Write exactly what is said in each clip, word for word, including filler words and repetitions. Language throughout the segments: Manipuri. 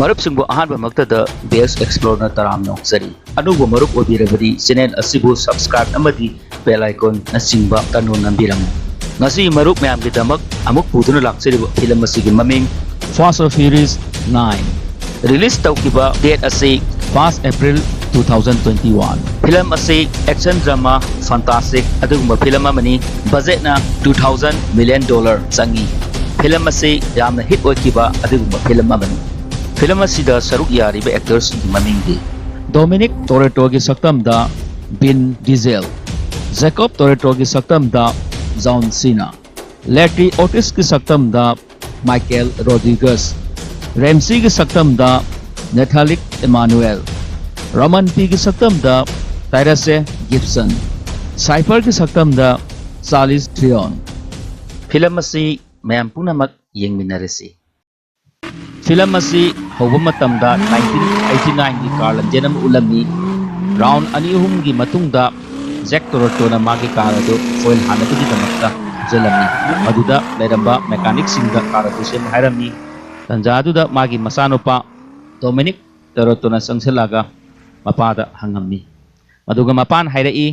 ꯃꯔꯨꯞꯁꯤꯡꯕꯨ ꯑꯍꯥꯟꯕꯃꯛꯇꯗ ꯕꯦꯁ ꯑꯦꯛꯁꯄ꯭ꯂꯣꯔꯅ ꯇꯔꯥꯝꯅ ꯑꯣꯛꯆꯔꯤ꯫ ꯑꯅꯧꯕ ꯃꯔꯨꯞ ꯑꯣꯏꯕꯤꯔꯕꯗꯤ ꯆꯦꯅꯦꯜ ꯑꯁꯤꯕꯨ ꯁꯕꯁꯀ꯭ꯔꯥꯏꯕ ꯑꯃꯗꯤ ꯕꯦꯜ ꯑꯥꯏꯀꯣꯟꯅꯆꯤꯡꯕ ꯇꯅꯣ ꯅꯝꯕꯤꯔꯝꯃꯨ꯫ ꯉꯁꯤ ꯃꯔꯨꯞ ꯃꯌꯥꯝꯒꯤꯗꯃꯛ ꯑꯃꯨꯛ ꯄꯨꯗꯨꯅ ꯂꯥꯛꯆꯔꯤꯕ ꯐꯤꯂꯝ ꯑꯁꯤꯒꯤ ꯃꯃꯤꯡ Fast and Furious nine꯫ Release ꯇꯧꯈꯤꯕ ꯗꯦꯠ ꯑꯁꯤ first April two thousand twenty one꯫ Film ꯑꯁꯤ ꯑꯦꯛꯁꯟ ꯗ꯭ꯔꯃꯥ, ꯐꯟꯇꯥꯁꯇꯤꯛ ꯑꯗꯨꯒꯨꯝꯕ ꯐꯤꯂꯝ ꯑꯃꯅꯤ꯫ ꯕꯖꯦꯠꯅ two thousand million dollar ꯆꯪꯉꯤ꯫ ꯐꯤꯂꯝ ꯑꯁꯤ ꯌꯥꯝꯅ ꯍꯤꯠ ꯑꯣꯏꯈꯤꯕ ꯑꯗꯨꯒꯨꯝꯕ ꯐꯤꯂꯝ ꯑꯃꯅꯤ꯫ ꯐꯤꯂꯝ ꯑꯁꯤꯗ ꯁꯔꯨꯛ ꯌꯥꯔꯤꯕ ꯑꯦꯛꯇꯔꯁꯤꯡꯒꯤ ꯃꯃꯤꯡꯗꯤ: ꯗꯣꯃꯤꯅꯤꯛ ꯇꯣꯔꯦꯇꯣꯒꯤ ꯁꯛꯇꯝꯗ ꯕꯤꯟ diesel, ꯖꯦꯀꯣꯕ ꯇꯣꯔꯦꯇꯣꯒꯤ ꯁꯛꯇꯝꯗ zone ꯁꯤꯅꯥ, ꯂꯦꯇ꯭ꯔꯤ ꯑꯣꯇꯤꯁꯀꯤ ꯁꯛꯇꯝꯗ Michael ꯔꯣꯗ꯭ꯔꯤꯒꯁ, ꯔꯦꯝꯁꯤꯒꯤ ꯁꯛꯇꯝꯗ ꯅꯦꯊꯥꯂꯤꯛ ꯏꯃꯥꯅꯨꯑꯦꯜ, ꯔꯣꯃꯟꯇꯤꯒꯤ ꯁꯛꯇꯝꯗ ꯇꯥꯏꯔꯁꯦ ꯒꯤꯞꯁꯟ, ꯁꯥꯏꯐꯔꯒꯤ ꯁꯛꯇꯝꯗ Charles ꯊꯤꯔꯣꯟ꯫ Film ꯑꯁꯤ ꯃꯌꯥꯝ ꯄꯨꯝꯅꯃꯛ ꯌꯦꯡꯃꯤꯟꯅꯔꯁꯤ꯫ ꯐꯤꯂꯝ ꯑꯁꯤ ꯍꯧꯕ ꯃꯇꯝꯗ nineteen eighty nineꯒꯤ ꯀꯥꯔ ꯂꯝꯖꯦꯜ ꯑꯃ ꯎꯠꯂꯝꯃꯤ꯫ ꯔꯥꯎꯟ ꯑꯅꯤ ꯑꯍꯨꯝꯒꯤ ꯃꯇꯨꯡꯗ ꯖꯦꯛ ꯇꯣꯔꯦꯇꯣꯅ ꯃꯥꯒꯤ ꯀꯥꯔ ꯑꯗꯨ ꯐꯣꯏꯜ ꯍꯥꯟꯅꯕꯒꯤꯗꯃꯛꯇ ꯊꯥꯖꯤꯜꯂꯝꯃꯤ꯫ ꯃꯗꯨꯗ ꯂꯩꯔꯝꯕ ꯃꯦꯀꯥꯅꯤꯛꯁꯤꯡꯗ ꯀꯥꯔ ꯑꯗꯨ ꯁꯦꯝꯃꯨ ꯍꯥꯏꯔꯝꯃꯤ꯫ ꯇꯟꯖꯥ ꯑꯗꯨꯗ ꯃꯥꯒꯤ ꯃꯆꯥꯅꯨꯄꯥ ꯗꯣꯃꯤꯅꯤꯛ ꯇꯣꯔꯦꯇꯣꯅ ꯆꯪꯁꯤꯜꯂꯛꯑꯒ ꯃꯄꯥꯗ ꯍꯪꯉꯝꯃꯤ꯫ ꯑꯗꯨꯒ ꯃꯄꯥꯅ ꯍꯥꯏꯔꯛꯏ,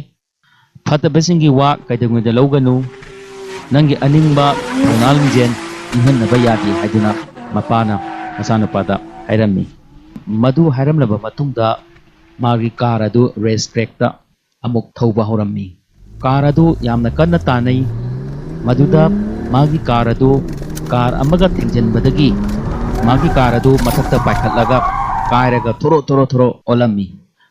"ꯐꯠꯇꯕꯁꯤꯡꯒꯤ ꯋꯥ ꯀꯩꯗꯧꯉꯩꯗ ꯂꯧꯒꯅꯨ꯫ ꯅꯪꯒꯤ ꯑꯅꯤꯡꯕ ꯊꯧꯅꯥ ꯂꯤꯡꯖꯦꯜ ꯏꯪꯍꯟꯅꯕ ꯌꯥꯗꯦ" ꯍꯥꯏꯗꯨꯅ ꯃꯄꯥꯅ ꯃꯆꯥꯅꯨꯄꯥꯗ ꯍꯥꯏꯔꯝꯃꯤ꯫ ꯃꯗꯨ ꯍꯥꯏꯔꯝꯂꯕ ꯃꯇꯨꯡꯗ ꯃꯥꯒꯤ ꯀꯥꯔ ꯑꯗꯨ ꯔꯦꯁ ꯇ꯭ꯔꯦꯛꯇ ꯑꯃꯨꯛ ꯊꯧꯕ ꯍꯧꯔꯝꯃꯤ꯫ ꯀꯥꯔ ꯑꯗꯨ ꯌꯥꯝꯅ ꯀꯟꯅ ꯇꯥꯟꯅꯩ꯫ ꯃꯗꯨꯗ ꯃꯥꯒꯤ ꯀꯥꯔ ꯑꯗꯨ ꯀꯥꯔ ꯑꯃꯒ ꯊꯦꯡꯖꯤꯟꯕꯗꯒꯤ ꯃꯥꯒꯤ ꯀꯥꯔ ꯑꯗꯨ ꯃꯊꯛꯇ ꯄꯥꯏꯈꯠꯂꯒ ꯀꯥꯏꯔꯒ ꯊꯣꯔꯣ ꯊꯣꯔꯣ ꯊꯣꯔꯣ ꯑꯣꯜꯂꯝꯃꯤ꯫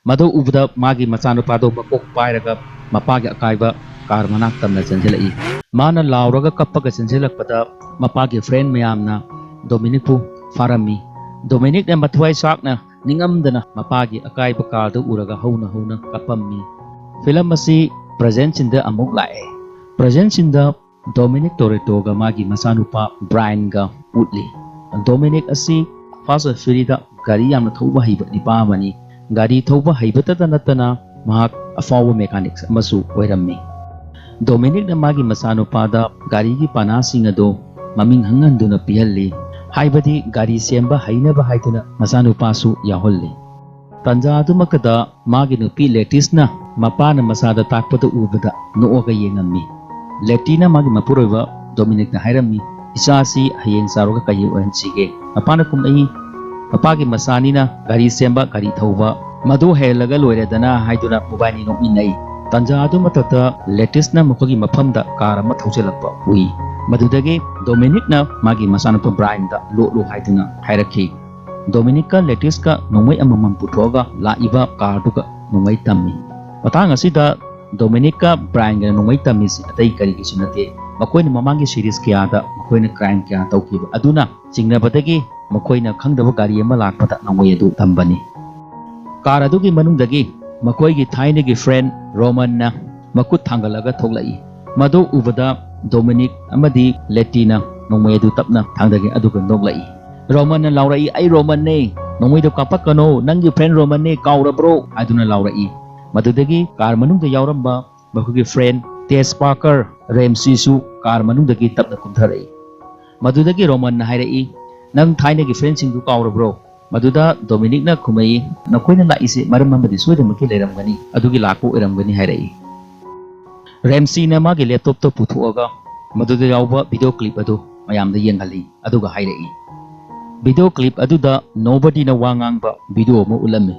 ꯃꯗꯨ ꯎꯕꯗ ꯃꯥꯒꯤ ꯃꯆꯥꯅꯨꯄꯥꯗꯨ ꯃꯀꯣꯛ ꯄꯥꯏꯔꯒ ꯃꯄꯥꯒꯤ ꯑꯀꯥꯏꯕ ꯀꯥꯔ ꯃꯅꯥꯛ ꯇꯝꯅ ꯆꯦꯟꯁꯤꯜꯂꯛꯏ꯫ ꯃꯥꯅ ꯂꯥꯎꯔꯒ ꯀꯞꯄꯒ ꯆꯦꯟꯁꯤꯜꯂꯛꯄꯗ ꯃꯄꯥꯒꯤ ꯐ꯭ꯔꯦꯟ ꯃꯌꯥꯝꯅ ꯗꯣꯃꯤꯅꯤꯛꯄꯨ ꯐꯥꯔꯝꯃꯤ꯫ ꯗꯣꯃꯤꯅꯤꯛꯅ ꯃꯊ꯭ꯋꯥꯏ ꯆꯥꯛꯅ ꯅꯤꯡꯉꯝꯗꯅ ꯃꯄꯥꯒꯤ ꯑꯀꯥꯏꯕ ꯀꯥꯔꯗꯨ ꯎꯔꯒ ꯍꯧꯅ ꯍꯧꯅ ꯀꯞꯄꯝꯃꯤ꯫ ꯐꯤꯂꯝ ꯑꯁꯤ ꯄ꯭ꯔꯖꯦꯟ ꯁꯤꯟꯗ ꯑꯃꯨꯛ ꯂꯥꯛꯑꯦ꯫ ꯄ꯭ꯔꯖꯦꯟ ꯁꯤꯟꯗ ꯗꯣꯃꯤꯅꯤꯛ ꯇꯣꯔꯦꯇꯣꯒ ꯃꯥꯒꯤ ꯃꯆꯥꯅꯨꯄꯥ ꯕ꯭ꯔꯥꯏꯟꯒ ꯎꯠꯂꯤ꯫ ꯗꯣꯃꯤꯅꯤꯛ ꯑꯁꯤ ꯐꯥꯁ ꯑꯦꯟ ꯐ꯭ꯌꯨꯔꯤꯗ ꯒꯥꯔꯤ ꯌꯥꯝꯅ ꯊꯧꯕ ꯍꯩꯕ ꯅꯤꯄꯥ ꯑꯃꯅꯤ꯫ ꯒꯥꯔꯤ ꯊꯧꯕ ꯍꯩꯕꯇꯗ ꯅꯠꯇꯅ ꯃꯍꯥꯛ ꯑꯐꯥꯎꯕ ꯃꯦꯀꯥꯅꯤꯛꯁ ꯑꯃꯁꯨ ꯑꯣꯏꯔꯝꯃꯤ꯫ ꯗꯣꯃꯤꯅꯤꯛꯅ ꯃꯥꯒꯤ ꯃꯆꯥꯅꯨꯄꯥꯗ ꯒꯥꯔꯤꯒꯤ ꯄꯥꯅꯥꯁꯤꯡ ꯑꯗꯨ ꯃꯃꯤꯡ ꯍꯪꯍꯟꯗꯨꯅ ꯄꯤꯍꯜꯂꯤ꯫ ꯍꯥꯏꯕꯗꯤ ꯒꯥꯔꯤ ꯁꯦꯝꯕ ꯍꯩꯅꯕ ꯍꯥꯏꯗꯨꯅ ꯃꯆꯥꯅꯨꯄꯥꯁꯨ ꯌꯥꯎꯍꯜꯂꯤ꯫ ꯇꯥꯟꯖꯥ ꯑꯗꯨꯃꯛꯇꯗ ꯃꯥꯒꯤ ꯅꯨꯄꯤ ꯂꯦꯇꯤꯁꯅ ꯃꯄꯥꯅ ꯃꯆꯥꯗ ꯇꯥꯛꯄꯗ ꯎꯕꯗ ꯅꯣꯛꯑꯒ ꯌꯦꯡꯉꯝꯃꯤ꯫ ꯂꯦꯇꯤꯅ ꯃꯥꯒꯤ ꯃꯄꯨꯔꯣꯏꯕ ꯗꯣꯃꯤꯅꯤꯛꯇ ꯍꯥꯏꯔꯝꯃꯤ, "ꯏꯆꯥꯁꯤ ꯍꯌꯦꯡ ꯆꯥꯎꯔꯒ ꯀꯔꯤ ꯑꯣꯏꯍꯟꯁꯤꯒꯦ? ꯃꯄꯥꯅ ꯀꯨꯝꯂꯛꯏ, ꯃꯄꯥꯒꯤ ꯃꯆꯥꯅꯤꯅ ꯒꯥꯔꯤ ꯁꯦꯝꯕ, ꯒꯥꯔꯤ ꯊꯧꯕ, ꯃꯗꯨ ꯍꯩꯍꯜꯂꯒ ꯂꯣꯏꯔꯦꯗꯅ" ꯍꯥꯏꯗꯨꯅ ꯃꯕꯥꯏꯅꯤ ꯅꯣꯛꯃꯤꯟꯅꯩ꯫ ꯇꯥꯟꯖꯥ ꯑꯗꯨ ꯃꯊꯛꯇ ꯂꯦꯇꯤꯁꯅ ꯃꯈꯣꯏꯒꯤ ꯃꯐꯝꯗ ꯀꯥꯔ ꯑꯃ ꯊꯧꯖꯤꯜꯂꯛꯄ ꯎꯏ꯫ ꯃꯗꯨꯗꯒꯤ ꯗꯣꯃꯤꯅꯤꯛꯅ ꯃꯥꯒꯤ ꯃꯆꯥꯅꯨꯄꯥ ꯕ꯭ꯔꯥꯏꯟꯗ ꯂꯣꯠꯂꯨ ꯍꯥꯏꯗꯨꯅ ꯍꯥꯏꯔꯛꯈꯤ꯫ ꯗꯣꯃꯤꯅꯤꯛꯀ ꯂꯦꯇꯤꯁꯀ ꯅꯣꯡꯃꯩ ꯑꯃꯃꯝ ꯄꯨꯊꯣꯛꯑꯒ ꯂꯥꯛꯏꯕ ꯀꯥꯔꯗꯨꯒ ꯅꯣꯡꯃꯩ ꯇꯝꯃꯤ꯫ ꯃꯇꯥꯡ ꯑꯁꯤꯗ ꯗꯣꯃꯤꯅꯤꯛꯀ ꯕ꯭ꯔꯥꯏꯟꯒꯅ ꯅꯣꯡꯃꯩ ꯇꯝꯃꯤꯁꯤ ꯑꯇꯩ ꯀꯔꯤꯒꯤꯁꯨ ꯅꯠꯇꯦ, ꯃꯈꯣꯏꯅ ꯃꯃꯥꯡꯒꯤ ꯁꯤꯔꯤꯁ ꯀꯌꯥꯗ ꯃꯈꯣꯏꯅ ꯀ꯭ꯔꯥꯏꯝ ꯀꯌꯥ ꯇꯧꯈꯤꯕ ꯑꯗꯨꯅ ꯆꯤꯡꯅꯕꯗꯒꯤ ꯃꯈꯣꯏꯅ ꯈꯪꯗꯕ ꯒꯥꯔꯤ ꯑꯃ ꯂꯥꯛꯄꯗ ꯅꯣꯡꯃꯩ ꯑꯗꯨ ꯇꯝꯕꯅꯤ꯫ ꯀꯥꯔ ꯑꯗꯨꯒꯤ ꯃꯅꯨꯡꯗꯒꯤ ꯃꯈꯣꯏꯒꯤ ꯊꯥꯏꯅꯒꯤ ꯐ꯭ꯔꯦꯟ ꯔꯣꯃꯟꯅ ꯃꯈꯨꯠ ꯊꯥꯡꯒꯠꯂꯒ ꯊꯣꯛꯂꯛꯏ꯫ ꯃꯗꯨ ꯎꯕꯗ ꯗꯣꯃꯤꯅꯤꯛ ꯑꯃꯗꯤ ꯂꯦꯇꯤꯅ ꯅꯣꯡꯃꯩ ꯑꯗꯨ ꯇꯞꯅ ꯊꯥꯡꯗꯈꯤ, ꯑꯗꯨꯒ ꯅꯣꯛꯂꯛꯏ꯫ ꯔꯣꯃꯟꯅ ꯂꯥꯎꯔꯛꯏ, "ꯑꯩ ꯔꯣꯃꯟꯅꯦ, ꯅꯣꯡꯃꯩꯗꯣ ꯀꯥꯞꯄꯛꯀꯅꯣ, ꯅꯪꯒꯤ ꯐ꯭ꯔꯦꯟ ꯔꯣꯃꯟꯅꯦ, ꯀꯥꯎꯔꯕ꯭ꯔꯣ?" ꯍꯥꯏꯗꯨꯅ ꯂꯥꯎꯔꯛꯏ꯫ ꯃꯗꯨꯗꯒꯤ ꯀꯥꯔ ꯃꯅꯨꯡꯗ ꯌꯥꯎꯔꯝꯕ ꯃꯈꯣꯏꯒꯤ ꯐ꯭ꯔꯦꯟ ꯇꯦꯁ ꯄꯥꯔꯀꯔ ꯔꯦꯝꯁꯤꯁꯨ ꯀꯥꯔ ꯃꯅꯨꯡꯗꯒꯤ ꯇꯞꯅ ꯀꯨꯝꯊꯔꯛꯏ꯫ ꯃꯗꯨꯗꯒꯤ ꯔꯣꯃꯟꯅ ꯍꯥꯏꯔꯛꯏ, "ꯅꯪ ꯊꯥꯏꯅꯒꯤ ꯐ꯭ꯔꯦꯟꯁꯤꯡꯗꯨ ꯀꯥꯎꯔꯕ꯭ꯔꯣ?" ꯃꯗꯨꯗ ꯗꯣꯃꯤꯅꯤꯛꯅ ꯈꯨꯝꯃꯛꯏ, "ꯅꯈꯣꯏꯅ ꯂꯥꯛꯏꯁꯦ ꯃꯔꯝ ꯑꯃꯗꯤ ꯁꯣꯏꯗꯅꯃꯛꯀꯤ ꯂꯩꯔꯝꯒꯅꯤ, ꯑꯗꯨꯒꯤ ꯂꯥꯛꯄ ꯑꯣꯏꯔꯝꯒꯅꯤ" ꯍꯥꯏꯔꯛꯏ꯫ ꯔꯦꯝꯁꯤꯅ ꯃꯥꯒꯤ ꯂꯦꯞꯇꯣꯞꯇꯣ ꯄꯨꯊꯣꯛꯑꯒ ꯃꯗꯨꯗ ꯌꯥꯎꯕ ꯚꯤꯗꯤꯑꯣ ꯀ꯭ꯂꯤꯞ ꯑꯗꯨ ꯃꯌꯥꯝꯗ ꯌꯦꯡꯍꯜꯂꯤ, ꯑꯗꯨꯒ ꯍꯥꯏꯔꯛꯏ, ꯚꯤꯗꯤꯑꯣ ꯀ꯭ꯂꯤꯞ ꯑꯗꯨꯗ ꯅꯣꯕꯗꯤꯅ ꯋꯥ ꯉꯥꯡꯕ ꯚꯤꯗꯤꯑꯣ ꯑꯃ ꯎꯠꯂꯝꯃꯤ꯫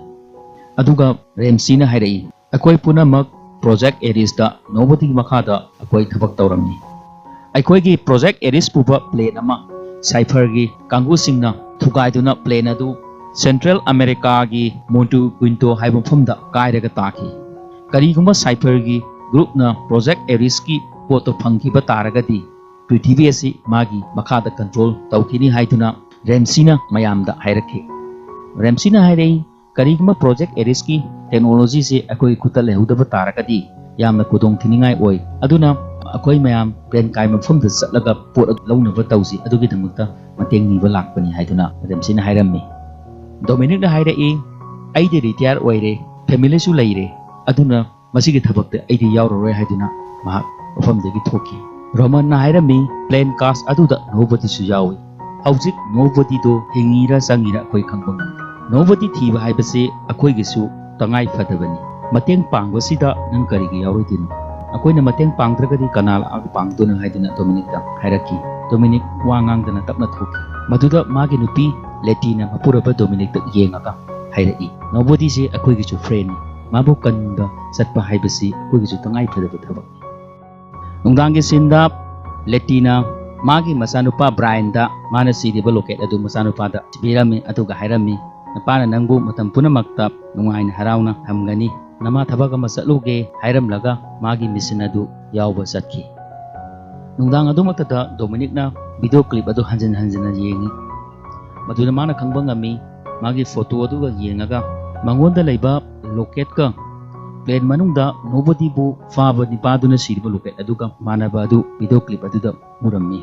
ꯑꯗꯨꯒ ꯔꯦꯝꯁꯤꯅ ꯍꯥꯏꯔꯛꯏ, "ꯑꯩꯈꯣꯏ ꯄꯨꯝꯅꯃꯛ ꯄ꯭ꯔꯣꯖꯦꯛ ꯑꯦꯔꯤꯁꯇ ꯅꯣꯕꯗꯤꯒꯤ ꯃꯈꯥꯗ ꯑꯩꯈꯣꯏ ꯊꯕꯛ ꯇꯧꯔꯝꯃꯤ꯫ ꯑꯩꯈꯣꯏꯒꯤ ꯄ꯭ꯔꯣꯖꯦꯛ ꯑꯦꯔꯤꯁ ꯄꯨꯕ ꯄ꯭ꯂꯦꯟ ꯑꯃ ꯁꯥꯏꯐꯔꯒꯤ ꯀꯥꯡꯕꯨꯁꯤꯡꯅ ꯊꯨꯒꯥꯏꯗꯨꯅ ꯄ꯭ꯂꯦꯟ ꯑꯗꯨ ꯁꯦꯟꯇ꯭ꯔꯦꯜ ꯑꯃꯦꯔꯤꯀꯥꯒꯤ ꯃꯣꯟꯇꯨ ꯀ꯭ꯋꯤꯟꯇꯣ ꯍꯥꯏꯕ ꯃꯐꯝꯗ ꯀꯥꯏꯔꯒ ꯇꯥꯈꯤ꯫ ꯀꯔꯤꯒꯨꯝꯕ ꯁꯥꯏꯐꯔꯒꯤ ꯒ꯭ꯔꯨꯞꯅ ꯄ꯭ꯔꯣꯖꯦꯛ ꯑꯦꯔꯤꯁꯀꯤ ꯄꯣꯠꯇꯣ ꯐꯪꯈꯤꯕ ꯇꯥꯔꯒꯗꯤ ꯄ꯭ꯔꯤꯊꯤꯕꯤ ꯑꯁꯤ ꯃꯥꯒꯤ ꯃꯈꯥꯗ ꯀꯟꯇ꯭ꯔꯣꯜ ꯇꯧꯈꯤꯅꯤ" ꯍꯥꯏꯗꯨꯅ ꯔꯦꯝꯁꯤꯅ ꯃꯌꯥꯝꯗ ꯍꯥꯏꯔꯛꯈꯤ꯫ ꯔꯦꯝꯁꯤꯅ ꯍꯥꯏꯔꯛꯏ, "ꯀꯔꯤꯒꯨꯝꯕ ꯄ꯭ꯔꯣꯖꯦꯛ ꯑꯦꯔꯤꯁꯀꯤ ꯇꯦꯛꯅꯣꯂꯣꯖꯤꯁꯤ ꯑꯩꯈꯣꯏꯒꯤ ꯈꯨꯠꯇ ꯂꯩꯍꯧꯗꯕ ꯇꯥꯔꯒꯗꯤ ꯌꯥꯝꯅ ꯈꯨꯗꯣꯡ ꯊꯤꯅꯤꯡꯉꯥꯏ ꯑꯣꯏ꯫ ꯑꯗꯨꯅ ꯑꯩꯈꯣꯏ ꯃꯌꯥꯝ ꯄ꯭ꯂꯦꯟ ꯀꯥꯏ ꯃꯐꯝꯗ ꯆꯠꯂꯒ ꯄꯣꯠ ꯑꯗꯨ ꯂꯧꯅꯕ ꯇꯧꯁꯤ, ꯑꯗꯨꯒꯤꯗꯃꯛꯇ ꯃꯇꯦꯡ ꯅꯤꯕ ꯂꯥꯛꯄꯅꯤ" ꯍꯥꯏꯗꯨꯅ ꯔꯦꯝꯁꯤꯅ ꯍꯥꯏꯔꯝꯃꯤ꯫ ꯗꯣꯃꯤꯅꯤꯛꯅ ꯍꯥꯏꯔꯛꯏ, "ꯑꯩꯗꯤ ꯔꯤꯇꯥꯌꯔ ꯑꯣꯏꯔꯦ, ꯐꯦꯃꯤꯂꯤꯁꯨ ꯂꯩꯔꯦ, ꯑꯗꯨꯅ ꯃꯁꯤꯒꯤ ꯊꯕꯛꯇ ꯑꯩꯗꯤ ꯌꯥꯎꯔꯔꯣꯏ" ꯍꯥꯏꯗꯨꯅ ꯃꯍꯥꯛ ꯃꯐꯝꯗꯒꯤ ꯊꯣꯛꯈꯤ꯫ ꯔꯣꯃꯟꯅ ꯍꯥꯏꯔꯝꯃꯤ, "ꯄ꯭ꯂꯦꯟ ꯀꯥꯁ ꯑꯗꯨꯗ ꯅꯣꯕꯗꯤꯁꯨ ꯌꯥꯎꯏ"꯫ ꯍꯧꯖꯤꯛ ꯅꯣꯕꯣꯗꯤꯗꯣ ꯍꯤꯡꯉꯤꯔꯥ ꯆꯪꯉꯤꯔꯥ ꯑꯩꯈꯣꯏ ꯈꯪꯕ ꯉꯝꯗꯦ꯫ ꯅꯣꯕꯣꯗꯤ ꯊꯤꯕ ꯍꯥꯏꯕꯁꯤ ꯑꯩꯈꯣꯏꯒꯤꯁꯨ ꯇꯉꯥꯏ ꯐꯗꯕꯅꯤ꯫ ꯃꯇꯦꯡ ꯄꯥꯡꯕꯁꯤꯗ ꯅꯪ ꯀꯔꯤꯒꯤ ꯌꯥꯎꯔꯣꯏꯗꯣꯏꯅꯣ? ꯑꯩꯈꯣꯏꯅ ꯃꯇꯦꯡ ꯄꯥꯡꯗ꯭ꯔꯒꯗꯤ ꯀꯅꯥ ꯂꯥꯛꯑꯒ ꯄꯥꯡꯗꯣꯏꯅꯣ ꯍꯥꯏꯗꯨꯅ ꯗꯣꯃꯤꯅꯤꯛꯇ ꯍꯥꯏꯔꯛꯈꯤ꯫ ꯗꯣꯃꯤꯅꯤꯛ ꯋꯥ ꯉꯥꯡꯗꯅ ꯇꯞꯅ ꯊꯣꯛꯈꯤ꯫ ꯃꯗꯨꯗ ꯃꯥꯒꯤ ꯅꯨꯄꯤ ꯂꯦꯇꯤꯅ ꯃꯄꯨꯔꯣꯏꯕ ꯗꯣꯃꯤꯅꯤꯛꯇ ꯌꯦꯡꯉꯒ ꯍꯥꯏꯔꯛꯏ, "ꯅꯣꯕꯣꯗꯤꯁꯦ ꯑꯩꯈꯣꯏꯒꯤꯁꯨ ꯐ꯭ꯔꯦꯟꯅꯤ꯫ ꯃꯥꯕꯨ ꯀꯟꯕ ꯆꯠꯄ ꯍꯥꯏꯕꯁꯤ ꯑꯩꯈꯣꯏꯒꯤꯁꯨ ꯇꯉꯥꯏ ꯐꯗꯕ ꯊꯕꯛꯅꯤ"꯫ ꯅꯨꯡꯗꯥꯡꯒꯤ ꯁꯤꯟꯗ ꯂꯦꯇꯤꯅ ꯃꯥꯒꯤ ꯃꯆꯥꯅꯨꯄꯥ ꯕ꯭ꯔꯥꯏꯟꯗ ꯃꯥꯅ ꯁꯤꯔꯤꯕ ꯂꯣꯀꯦꯠ ꯑꯗꯨ ꯃꯆꯥꯅꯨꯄꯥꯗ ꯄꯤꯔꯝꯃꯤ, ꯑꯗꯨꯒ ꯍꯥꯏꯔꯝꯃꯤ, "ꯅꯄꯥꯅ ꯅꯪꯕꯨ ꯃꯇꯝ ꯄꯨꯝꯅꯃꯛꯇ ꯅꯨꯡꯉꯥꯏꯅ ꯍꯔꯥꯎꯅ ꯊꯝꯒꯅꯤ꯫ ꯅꯃꯥ ꯊꯕꯛ ꯑꯃ ꯆꯠꯂꯨꯒꯦ" ꯍꯥꯏꯔꯝꯂꯒ ꯃꯥꯒꯤ ꯃꯤꯁꯟ ꯑꯗꯨ ꯌꯥꯎꯕ ꯆꯠꯈꯤ꯫ ꯅꯨꯡꯗꯥꯡ ꯑꯗꯨꯃꯛꯇꯗ ꯗꯣꯃꯤꯅꯤꯛꯅ ꯚꯤꯗꯤꯑꯣ ꯀ꯭ꯂꯤꯞ ꯑꯗꯨ ꯍꯟꯖꯤꯟ ꯍꯟꯖꯤꯟꯅ ꯌꯦꯡꯉꯤ꯫ ꯃꯗꯨꯗ ꯃꯥꯅ ꯈꯪꯕ ꯉꯝꯃꯤ, ꯃꯥꯒꯤ ꯐꯣꯇꯣ ꯑꯗꯨꯒ ꯌꯦꯡꯉꯒ ꯃꯉꯣꯟꯗ ꯂꯩꯕ ꯂꯣꯀꯦꯠꯀ ꯄ꯭ꯂꯦꯟ ꯃꯅꯨꯡꯗ ꯅꯣꯕꯣꯗꯤꯕꯨ ꯐꯥꯕ ꯅꯤꯄꯥꯗꯨꯅ ꯁꯤꯔꯤꯕ ꯂꯣꯀꯦꯠ ꯑꯗꯨꯒ ꯃꯥꯟꯅꯕ ꯑꯗꯨ ꯚꯤꯗꯤꯑꯣ ꯀ꯭ꯂꯤꯞ ꯑꯗꯨꯗ ꯎꯔꯝꯃꯤ꯫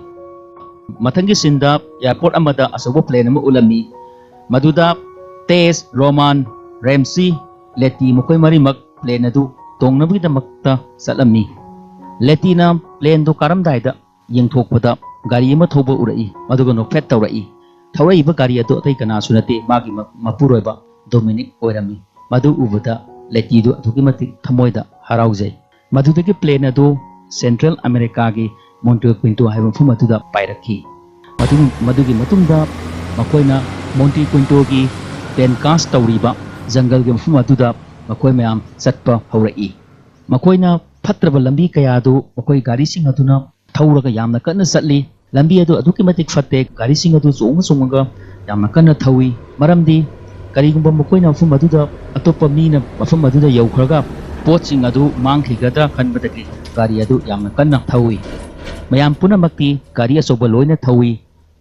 ꯃꯊꯪꯒꯤ ꯁꯤꯟꯗ ꯑꯦꯌꯥꯔꯄꯣꯔꯠ ꯑꯃꯗ ꯑꯆꯧꯕ ꯄ꯭ꯂꯦꯟ ꯑꯃ ꯎꯠꯂꯝꯃꯤ꯫ ꯃꯗꯨꯗ ꯇꯦꯁ, ꯔꯣꯃꯥꯟ, ꯔꯦꯝꯁꯤ, ꯂꯦꯇꯤ ꯃꯈꯣꯏ ꯃꯔꯤꯃꯛ ꯄ꯭ꯂꯦꯟ ꯑꯗꯨ ꯇꯣꯡꯅꯕꯒꯤꯗꯃꯛꯇ ꯆꯠꯂꯝꯃꯤ꯫ ꯂꯦꯇꯤꯅ ꯄ꯭ꯂꯦꯟꯗꯨ ꯀꯥꯔꯝꯗꯥꯏꯗ ꯌꯦꯡꯊꯣꯛꯄꯗ ꯒꯥꯔꯤ ꯑꯃ ꯊꯧꯕ ꯎꯔꯛꯏ, ꯃꯗꯨꯒ ꯅꯣꯛꯐꯦꯠ ꯇꯧꯔꯛꯏ꯫ ꯊꯧꯔꯛꯏꯕ ꯒꯥꯔꯤ ꯑꯗꯨ ꯑꯇꯩ ꯀꯅꯥꯁꯨ ꯅꯠꯇꯦ, ꯃꯥꯒꯤ ꯃ-, ꯃꯄꯨꯔꯣꯏꯕ ꯗꯣꯃꯤꯅꯤꯛ ꯑꯣꯏꯔꯝꯃꯤ꯫ ꯃꯗꯨ ꯎꯕꯗ ꯂꯦꯇꯤꯗꯨ ꯑꯗꯨꯛꯀꯤ ꯃꯇꯤꯛ ꯊꯃꯣꯏꯗ ꯍꯔꯥꯎꯖꯩ꯫ ꯃꯗꯨꯗꯒꯤ ꯄ꯭ꯂꯦꯟ ꯑꯗꯨ ꯁꯦꯟꯇ꯭ꯔꯦꯜ ꯑꯃꯦꯔꯤꯀꯥꯒꯤ ꯃꯣꯟꯇꯦ ꯀ꯭ꯋꯤꯟꯇꯣ ꯍꯥꯏꯕ ꯃꯐꯝ ꯑꯗꯨꯗ ꯄꯥꯏꯔꯛꯈꯤ꯫ ꯃꯗꯨ, ꯃꯗꯨꯒꯤ ꯃꯇꯨꯡꯗ ꯃꯈꯣꯏꯅ ꯃꯣꯟꯇꯦ ꯀ꯭ꯋꯤꯟꯇꯣꯒꯤ ꯄꯦꯟꯀꯥꯁ ꯇꯧꯔꯤꯕ ꯖꯪꯒꯜꯒꯤ ꯃꯐꯝ ꯑꯗꯨꯗ ꯃꯈꯣꯏ ꯃꯌꯥꯝ ꯆꯠꯄ ꯍꯧꯔꯛꯏ꯫ ꯃꯈꯣꯏꯅ ꯐꯠꯇ꯭ꯔꯕ ꯂꯝꯕꯤ ꯀꯌꯥ ꯑꯗꯨ ꯃꯈꯣꯏ ꯒꯥꯔꯤꯁꯤꯡ ꯑꯗꯨꯅ ꯊꯧꯔꯒ ꯌꯥꯝꯅ ꯀꯟꯅ ꯆꯠꯂꯤ꯫ ꯂꯝꯕꯤ ꯑꯗꯨ ꯑꯗꯨꯛꯀꯤ ꯃꯇꯤꯛ ꯐꯠꯇꯦ꯫ ꯒꯥꯔꯤꯁꯤꯡ ꯑꯗꯨ ꯆꯣꯡꯉ ꯆꯣꯡꯉꯒ ꯌꯥꯝꯅ ꯀꯟꯅ ꯊꯧꯏ꯫ ꯃꯔꯝꯗꯤ ꯀꯔꯤꯒꯨꯝꯕ ꯃꯈꯣꯏꯅ ꯃꯐꯝ ꯑꯗꯨꯗ, ꯑꯇꯣꯞꯄ ꯃꯤꯅ ꯃꯐꯝ ꯑꯗꯨꯗ ꯌꯧꯈ꯭ꯔꯒ ꯄꯣꯠꯁꯤꯡ ꯑꯗꯨ ꯃꯥꯡꯈꯤꯒꯗ꯭ꯔꯥ ꯈꯟꯕꯗꯒꯤ ꯒꯥꯔꯤ ꯑꯗꯨ ꯌꯥꯝꯅ ꯀꯟꯅ ꯊꯧꯏ꯫ ꯃꯌꯥꯝ ꯄꯨꯝꯅꯃꯛꯇꯤ ꯒꯥꯔꯤ ꯑꯆꯧꯕ ꯂꯣꯏꯅ ꯊꯧꯏ꯫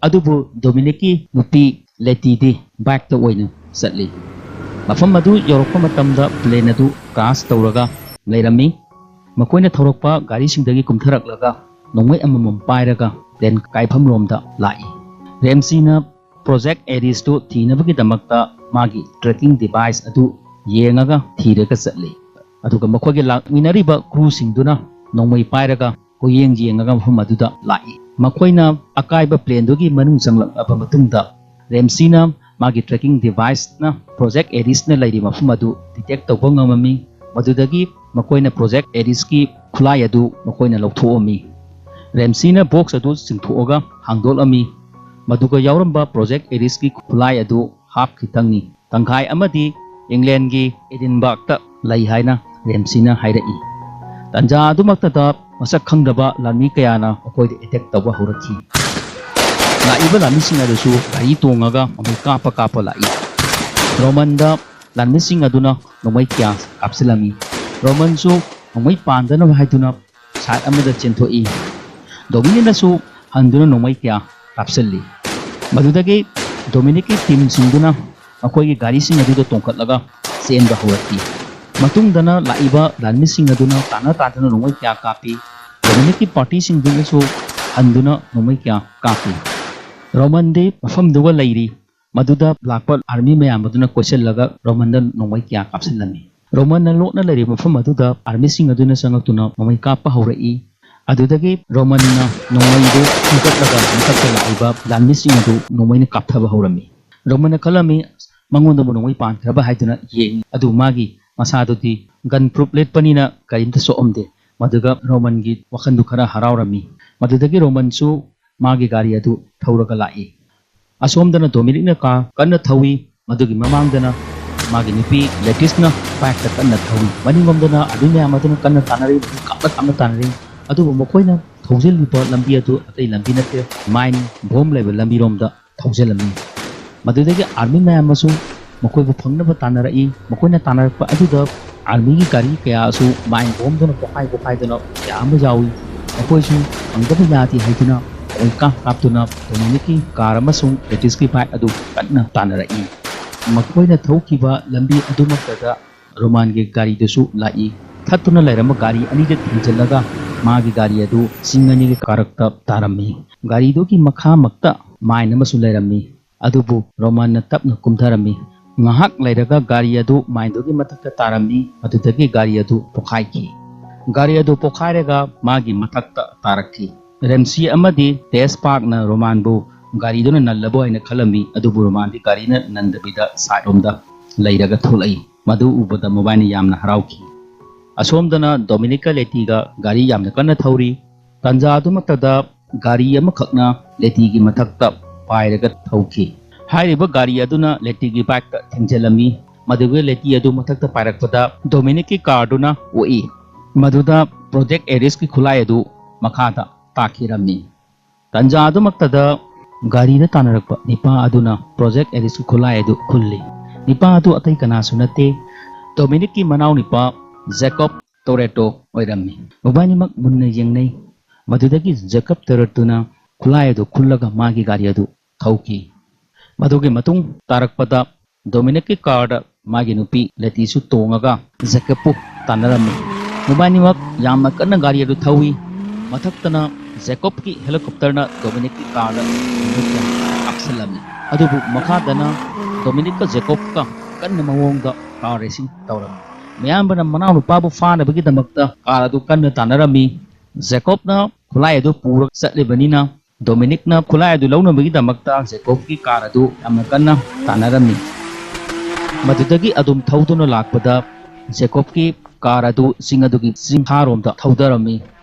ꯑꯗꯨꯕꯨ ꯗꯣꯃꯤꯅꯤꯛꯀꯤ ꯅꯨꯄꯤ ꯂꯦꯇꯤꯗꯤ ꯕꯥꯏꯛꯇ ꯑꯣꯏꯅ ꯆꯠꯂꯤ꯫ ꯃꯐꯝ ꯑꯗꯨ ꯌꯧꯔꯛꯄ ꯃꯇꯝꯗ ꯄ꯭ꯂꯦꯟ ꯑꯗꯨ ꯀ꯭ꯔꯥꯁ ꯇꯧꯔꯒ ꯂꯩꯔꯝꯃꯤ꯫ ꯃꯈꯣꯏꯅ ꯊꯧꯔꯛꯄ ꯒꯥꯔꯤꯁꯤꯡꯗꯒꯤ ꯀꯨꯝꯊꯔꯛꯂꯒ ꯅꯣꯡꯃꯩ ꯑꯃꯃꯝ ꯄꯥꯏꯔꯒ ꯄ꯭ꯂꯦꯟ ꯀꯥꯏꯐꯝꯂꯣꯝꯗ ꯂꯥꯛꯏ꯫ ꯔꯦꯝꯁꯤꯅ ꯄ꯭ꯔꯣꯖꯦꯛ ꯑꯦꯔꯤꯁꯇꯨ ꯊꯤꯅꯕꯒꯤꯗꯃꯛꯇ ꯃꯥꯒꯤ ꯇ꯭ꯔꯦꯀꯤꯡ ꯗꯤꯚꯥꯏꯁ ꯑꯗꯨ ꯌꯦꯡꯉꯒ ꯊꯤꯔꯒ ꯆꯠꯂꯤ꯫ ꯑꯗꯨꯒ ꯃꯈꯣꯏꯒꯤ ꯂꯥꯛꯃꯤꯟꯅꯔꯤꯕ ꯀ꯭ꯔꯨꯁꯤꯡꯗꯨꯅ ꯅꯣꯡꯃꯩ ꯄꯥꯏꯔꯒ ꯀꯣꯏꯌꯦꯡ ꯌꯦꯡꯉꯒ ꯃꯐꯝ ꯑꯗꯨꯗ ꯂꯥꯛꯏ꯫ ꯃꯈꯣꯏꯅ ꯑꯀꯥꯏꯕ planeꯗꯨꯒꯤ ꯃꯅꯨꯡ ꯆꯪꯂꯛꯂꯕ ꯃꯇꯨꯡꯗ, ꯔꯦꯝꯁꯤꯅ ꯃꯥꯒꯤ tracking deviceꯅ Project Arisꯅ ꯂꯩꯔꯤꯕ ꯃꯐꯝ ꯑꯗꯨ detect ꯇꯧꯕ ꯉꯝꯃꯝꯃꯤ꯫ ꯃꯗꯨꯗꯒꯤ ꯃꯈꯣꯏꯅ Project Arisꯀꯤ ꯈꯨꯠꯂꯥꯏ ꯑꯗꯨ ꯃꯈꯣꯏꯅ ꯂꯧꯊꯣꯛꯑꯝꯃꯤ꯫ ꯔꯦꯝꯁꯤꯅ box ꯑꯗꯨ ꯆꯤꯡꯊꯣꯛꯑꯒ ꯍꯥꯡꯗꯣꯛꯂꯝꯃꯤ꯫ ꯃꯗꯨꯒ ꯌꯥꯎꯔꯝꯕ Project Arisꯀꯤ ꯈꯨꯠꯂꯥꯏ ꯑꯗꯨ half ꯈꯤꯇꯪꯅꯤ꯫ ꯇꯪꯈꯥꯏ ꯑꯃꯗꯤ ꯏꯪꯂꯦꯟꯒꯤ Edinburghꯇ ꯂꯩ ꯍꯥꯏꯅ ꯔꯦꯝꯁꯤꯅ ꯍꯥꯏꯔꯛꯏ꯫ ꯇꯟꯖꯥ ꯑꯗꯨꯃꯛꯇꯗ ꯃꯁꯛ ꯈꯪꯗꯕ ꯂꯥꯟꯃꯤ ꯀꯌꯥꯅ ꯃꯈꯣꯏꯗ attack ꯇꯧꯕ ꯍꯧꯔꯛꯈꯤ꯫ ꯂꯥꯛꯏꯕ ꯂꯥꯟꯃꯤꯁꯤꯡ ꯑꯗꯨꯁꯨ ꯒꯥꯔꯤ ꯇꯣꯡꯉꯒ ꯃꯃꯩ ꯀꯥꯞꯄ ꯀꯥꯞꯄ ꯂꯥꯛꯏ꯫ ꯔꯣꯃꯟꯗ ꯂꯥꯟꯃꯤꯁꯤꯡ ꯑꯗꯨꯅ ꯅꯣꯡꯃꯩ ꯀꯌꯥ ꯀꯥꯞꯁꯤꯜꯂꯝꯃꯤ꯫ ꯔꯣꯃꯟꯁꯨ ꯅꯣꯡꯃꯩ ꯄꯥꯟꯗꯅꯕ ꯍꯥꯏꯗꯨꯅ side ꯑꯃꯗ ꯆꯦꯟꯊꯣꯛꯏ꯫ ꯗꯣꯃꯤꯅꯤꯛꯅꯁꯨ ꯍꯟꯗꯨꯅ ꯅꯣꯡꯃꯩ ꯀꯌꯥ ꯀꯥꯞꯁꯤꯜꯂꯤ꯫ ꯃꯗꯨꯗꯒꯤ ꯗꯣꯃꯤꯅꯤꯛꯀꯤ teamꯁꯤꯡꯗꯨꯅ ꯃꯈꯣꯏꯒꯤ ꯒꯥꯔꯤꯁꯤꯡ ꯑꯗꯨꯗ ꯇꯣꯡꯈꯠꯂꯒ ꯆꯦꯟꯕ ꯍꯧꯔꯛꯈꯤ꯫ ꯃꯇꯨꯡꯗꯅ ꯂꯥꯛꯏꯕ ꯂꯥꯟꯃꯤꯁꯤꯡ ꯑꯗꯨꯅ ꯇꯥꯟꯅ ꯇꯥꯟꯗꯨꯅ ꯅꯣꯡꯃꯩ ꯀꯌꯥ ꯀꯥꯞꯄꯤ꯫ ꯗꯣꯃꯤꯅꯤꯛꯀꯤ partyꯁꯤꯡꯗꯨꯅꯁꯨ ꯍꯟꯗꯨꯅ ꯅꯣꯡꯃꯩ ꯀꯌꯥ ꯀꯥꯞꯄꯤ꯫ ꯔꯣꯃꯟꯗꯤ ꯃꯐꯝꯗꯨꯒ ꯂꯩꯔꯤ꯫ ꯃꯗꯨꯗ ꯂꯥꯛꯄ army ꯃꯌꯥꯝ ꯑꯗꯨꯅ ꯀꯣꯏꯁꯤꯜꯂꯒ ꯔꯣꯃꯟꯗ ꯅꯣꯡꯃꯩ ꯀꯌꯥ ꯀꯥꯞꯁꯤꯜꯂꯝꯃꯤ꯫ ꯔꯣꯃꯟꯅ ꯂꯣꯠꯅ ꯂꯩꯔꯤꯕ ꯃꯐꯝ ꯑꯗꯨꯗ armyꯁꯤꯡ ꯑꯗꯨꯅ ꯆꯪꯂꯛꯇꯨꯅ ꯅꯣꯡꯃꯩ ꯀꯥꯞꯄ ꯍꯧꯔꯛꯏ꯫ ꯑꯗꯨꯗꯒꯤ ꯔꯣꯃꯟꯅ ꯅꯣꯡꯃꯩꯗꯨ ꯊꯥꯡꯒꯠꯂꯒ ꯃꯊꯛꯇ ꯂꯥꯛꯏꯕ ꯂꯥꯟꯃꯤꯁꯤꯡ ꯑꯗꯨ ꯅꯣꯡꯃꯩꯅ ꯀꯥꯞꯊꯕ ꯍꯧꯔꯝꯃꯤ꯫ ꯔꯣꯃꯟꯅ ꯈꯜꯂꯝꯃꯤ, ꯃꯉꯣꯟꯗꯕꯨ ꯅꯣꯡꯃꯩ ꯄꯥꯟꯈ꯭ꯔꯕ ꯍꯥꯏꯗꯨꯅ ꯌꯦꯡꯉꯤ꯫ ꯑꯗꯨ ꯃꯥꯒꯤ ꯃꯁꯥꯗꯨꯗꯤ gun proof ꯂꯤꯠꯄꯅꯤꯅ ꯀꯔꯤꯝꯇ ꯁꯣꯛꯑꯝꯗꯦ꯫ ꯃꯗꯨꯒ ꯔꯣꯃꯟꯒꯤ ꯋꯥꯈꯜꯗꯨ ꯈꯔ ꯍꯔꯥꯎꯔꯝꯃꯤ꯫ ꯃꯗꯨꯗꯒꯤ ꯔꯣꯃꯟꯁꯨ ꯃꯥꯒꯤ ꯒꯥꯔꯤ ꯑꯗꯨ ꯊꯧꯔꯒ ꯂꯥꯛꯏ꯫ ꯑꯁꯣꯝꯗꯅ ꯗꯣꯃꯤꯅꯤꯛꯅ car ꯀꯟꯅ ꯊꯧꯏ꯫ ꯃꯗꯨꯒꯤ ꯃꯃꯥꯡꯗꯅ ꯃꯥꯒꯤ ꯅꯨꯄꯤ ꯂꯦꯇꯤꯁꯅ bikeꯇ ꯀꯟꯅ ꯊꯧꯏ꯫ ꯃꯅꯤꯡꯂꯣꯝꯗꯅ army ꯃꯌꯥꯝ ꯑꯗꯨꯅ ꯀꯟꯅ ꯇꯥꯟꯅꯔꯤ, ꯀꯥꯞꯅ ꯀꯥꯞꯅ ꯇꯥꯟꯅꯔꯤ꯫ ꯑꯗꯨꯕꯨ ꯃꯈꯣꯏꯅ ꯊꯧꯖꯤꯜꯂꯤꯕ ꯂꯝꯕꯤ ꯑꯗꯨ ꯑꯇꯩ ꯂꯝꯕꯤ ꯅꯠꯇꯦ, mine bomb ꯂꯩꯕ ꯂꯝꯕꯤꯔꯣꯝꯗ ꯊꯧꯖꯤꯜꯂꯝꯃꯤ꯫ ꯃꯗꯨꯗꯒꯤ army ꯃꯌꯥꯝ ꯑꯃꯁꯨ ꯃꯈꯣꯏꯕꯨ ꯐꯪꯅꯕ ꯇꯥꯟꯅꯔꯛꯏ꯫ ꯃꯈꯣꯏꯅ ꯇꯥꯟꯅꯔꯛꯄ ꯑꯗꯨꯗ armyꯒꯤ ꯒꯥꯔꯤ ꯀꯌꯥ ꯑꯁꯨ mine bombꯗꯨꯅ ꯄꯣꯈꯥꯏ ꯄꯣꯈꯥꯏꯗꯨꯅ ꯀꯌꯥ ꯑꯃ ꯌꯥꯎꯏ꯫ ꯃꯈꯣꯏꯁꯨ ꯐꯪꯗꯕ ꯌꯥꯗꯦ ꯍꯥꯏꯗꯨꯅ ꯃꯈꯣꯏ ꯀꯥꯞ ꯀꯥꯞꯇꯨꯅ ꯗꯣꯃꯤꯅꯤꯛꯀꯤ car ꯑꯃꯁꯨꯡ ꯂꯦꯇꯤꯁꯀꯤ bike ꯑꯗꯨ ꯀꯟꯅ ꯇꯥꯟꯅꯔꯛꯏ꯫ ꯃꯈꯣꯏꯅ ꯊꯧꯈꯤꯕ ꯂꯝꯕꯤ ꯑꯗꯨꯃꯛꯇꯗ ꯔꯣꯃꯥꯟꯒꯤ ꯒꯥꯔꯤꯗꯨꯁꯨ ꯂꯥꯛꯏ꯫ ꯊꯠꯇꯨꯅ ꯂꯩꯔꯝꯕ ꯒꯥꯔꯤ ꯑꯅꯤꯗ ꯊꯦꯡꯖꯤꯜꯂꯒ ꯃꯥꯒꯤ ꯒꯥꯔꯤ ꯑꯗꯨ ꯆꯤꯡ ꯑꯅꯤꯒꯤ ꯀꯥꯔꯛꯇ ꯇꯥꯔꯝꯃꯤ꯫ ꯒꯥꯔꯤꯗꯨꯒꯤ ꯃꯈꯥꯃꯛꯇ mine ꯑꯃꯁꯨ ꯂꯩꯔꯝꯃꯤ꯫ ꯑꯗꯨꯕꯨ ꯔꯣꯃꯥꯟꯅ ꯇꯞꯅ ꯀꯨꯝꯊꯔꯝꯃꯤ꯫ ꯉꯥꯏꯍꯥꯛ ꯂꯩꯔꯒ ꯒꯥꯔꯤ ꯑꯗꯨ mineꯗꯨꯒꯤ ꯃꯊꯛꯇ ꯇꯥꯔꯝꯃꯤ꯫ ꯑꯗꯨꯗꯒꯤ ꯒꯥꯔꯤ ꯑꯗꯨ ꯄꯣꯈꯥꯏꯈꯤ꯫ ꯒꯥꯔꯤ ꯑꯗꯨ ꯄꯣꯈꯥꯏꯔꯒ ꯃꯥꯒꯤ ꯃꯊꯛꯇ ꯇꯥꯔꯛꯈꯤ꯫ ꯔꯦꯝꯁꯤ ꯑꯃꯗꯤ ꯇꯦꯁ ꯄꯥꯛꯅ ꯔꯣꯃꯥꯟꯕꯨ ꯒꯥꯔꯤꯗꯨꯅ ꯅꯜꯂꯕꯣ ꯍꯥꯏꯅ ꯈꯜꯂꯝꯃꯤ, ꯑꯗꯨꯕꯨ ꯔꯣꯃꯥꯟꯗꯤ ꯒꯥꯔꯤꯅ ꯅꯟꯗꯕꯤꯗ ꯁꯥꯏꯠ ꯔꯣꯝꯗ ꯂꯩꯔꯒ ꯊꯣꯛꯂꯛꯏ꯫ ꯃꯗꯨ ꯎꯕꯗ ꯃꯕꯥꯅꯤ ꯌꯥꯝꯅ ꯍꯔꯥꯎꯈꯤ꯫ ꯑꯁꯣꯝꯗꯅ ꯗꯣꯃꯤꯅꯤꯛꯀ ꯂꯦꯇꯤꯒ ꯒꯥꯔꯤ ꯌꯥꯝꯅ ꯀꯟꯅ ꯊꯧꯔꯤ꯫ ꯇꯥꯟꯖꯥ ꯑꯗꯨꯃꯛꯇꯗ ꯒꯥꯔꯤ ꯑꯃꯈꯛꯅ ꯂꯦꯇꯤꯒꯤ ꯃꯊꯛꯇ ꯄꯥꯏꯔꯒ ꯊꯧꯈꯤ꯫ ꯍꯥꯏꯔꯤꯕ ꯒꯥꯔꯤ ꯑꯗꯨꯅ ꯂꯦꯇꯤꯒꯤ ꯕꯥꯏꯛꯇ ꯊꯦꯡꯖꯤꯜꯂꯝꯃꯤ꯫ ꯃꯗꯨꯒ ꯂꯦꯇꯤ ꯑꯗꯨ ꯃꯊꯛꯇ ꯄꯥꯏꯔꯛꯄꯗ ꯗꯣꯃꯤꯅꯤꯛꯀꯤ ꯀꯥꯔꯗꯨꯅ ꯑꯣꯛꯏ꯫ ꯃꯗꯨꯗ ꯄ꯭ꯔꯣꯖꯦꯛ ꯑꯦꯔꯤꯁꯀꯤ ꯈꯨꯠꯂꯥꯏ ꯑꯗꯨ ꯃꯈꯥꯗ ꯇꯥꯈꯤꯔꯝꯃꯤ꯫ ꯇꯥꯟꯖꯥ ꯑꯗꯨꯃꯛꯇꯗ ꯒꯥꯔꯤꯗ ꯇꯥꯟꯅꯔꯛꯄ ꯅꯤꯄꯥ ꯑꯗꯨꯅ ꯄ꯭ꯔꯣꯖꯦꯛ ꯑꯦꯔꯤꯁꯀꯤ ꯈꯨꯠꯂꯥꯏ ꯑꯗꯨ ꯈꯨꯜꯂꯤ꯫ ꯅꯤꯄꯥ ꯑꯗꯨ ꯑꯇꯩ ꯀꯅꯥꯁꯨ ꯅꯠꯇꯦ, ꯗꯣꯃꯤꯅꯤꯛꯀꯤ ꯃꯅꯥꯎꯅꯤꯄꯥ ꯖꯦꯀꯣꯕ ꯇꯣꯔꯦꯇꯣ ꯑꯣꯏꯔꯝꯃꯤ꯫ ꯃꯕꯥꯅꯤꯃꯛ ꯃꯨꯟꯅ ꯌꯦꯡꯅꯩ꯫ ꯃꯗꯨꯗꯒꯤ ꯖꯦꯀꯣꯕ ꯇꯣꯔꯦꯇꯣꯅ ꯈꯨꯠꯂꯥꯏ ꯑꯗꯨ ꯈꯨꯜꯂꯒ ꯃꯥꯒꯤ ꯒꯥꯔꯤ ꯑꯗꯨ ꯊꯧꯈꯤ꯫ ꯃꯗꯨꯒꯤ ꯃꯇꯨꯡ ꯇꯥꯔꯛꯄꯗ ꯗꯣꯃꯤꯅꯤꯛꯀꯤ ꯀꯥꯔꯗ ꯃꯥꯒꯤ ꯅꯨꯄꯤ ꯂꯦꯇꯤꯁꯨ ꯇꯣꯡꯉꯒ ꯖꯦꯀꯣꯕꯄꯨ ꯇꯥꯟꯅꯔꯝꯃꯤ꯫ ꯃꯕꯥꯅꯤꯃꯛ ꯌꯥꯝꯅ ꯀꯟꯅ ꯒꯥꯔꯤ ꯑꯗꯨ ꯊꯧꯏ꯫ ꯃꯊꯛꯇꯅ ꯖꯦꯀꯣꯕꯀꯤ ꯍꯦꯂꯤꯀꯣꯞꯇꯔꯅ ꯗꯣꯃꯤꯅꯤꯛꯀꯤ ꯀꯥꯔꯗ ꯀꯥꯞꯁꯤꯜꯂꯝꯃꯤ꯫ ꯑꯗꯨꯕꯨ ꯃꯈꯥꯗꯅ ꯗꯣꯃꯤꯅꯤꯛꯀ ꯖꯦꯀꯣꯕꯀ ꯀꯟꯅ ꯃꯑꯣꯡꯗ ꯀꯥꯔ ꯔꯦꯁꯤꯡ ꯇꯧꯔꯝꯃꯤ꯫ ꯃꯤꯌꯥꯝꯕꯅ ꯃꯅꯥꯎꯅꯨꯄꯥꯕꯨ ꯐꯥꯅꯕꯒꯤꯗꯃꯛꯇ ꯀꯥꯔ ꯑꯗꯨ ꯀꯟꯅ ꯇꯥꯟꯅꯔꯝꯃꯤ꯫ ꯖꯦꯀꯣꯕꯅ ꯈꯨꯠꯂꯥꯏ ꯑꯗꯨ ꯄꯨꯔꯒ ꯆꯠꯂꯤꯕꯅꯤꯅ ꯗꯣꯃꯤꯅꯤꯛꯅ ꯈꯨꯠꯂꯥꯏ ꯑꯗꯨ ꯂꯧꯅꯕꯒꯤꯗꯃꯛꯇ ꯖꯦꯀꯣꯕꯀꯤ ꯀꯥꯔ ꯑꯗꯨ ꯌꯥꯝꯅ ꯀꯟꯅ ꯇꯥꯟꯅꯔꯝꯃꯤ꯫ ꯃꯗꯨꯗꯒꯤ ꯑꯗꯨꯝ ꯊꯧꯗꯨꯅ ꯂꯥꯛꯄꯗ ꯖꯦꯀꯣꯕꯀꯤ ꯀꯥꯔ ꯑꯗꯨ ꯆꯤꯡ ꯑꯗꯨꯒꯤ ꯆꯤꯡꯈꯥꯔꯣꯝꯗ ꯊꯧꯗꯔꯝꯃꯤ꯫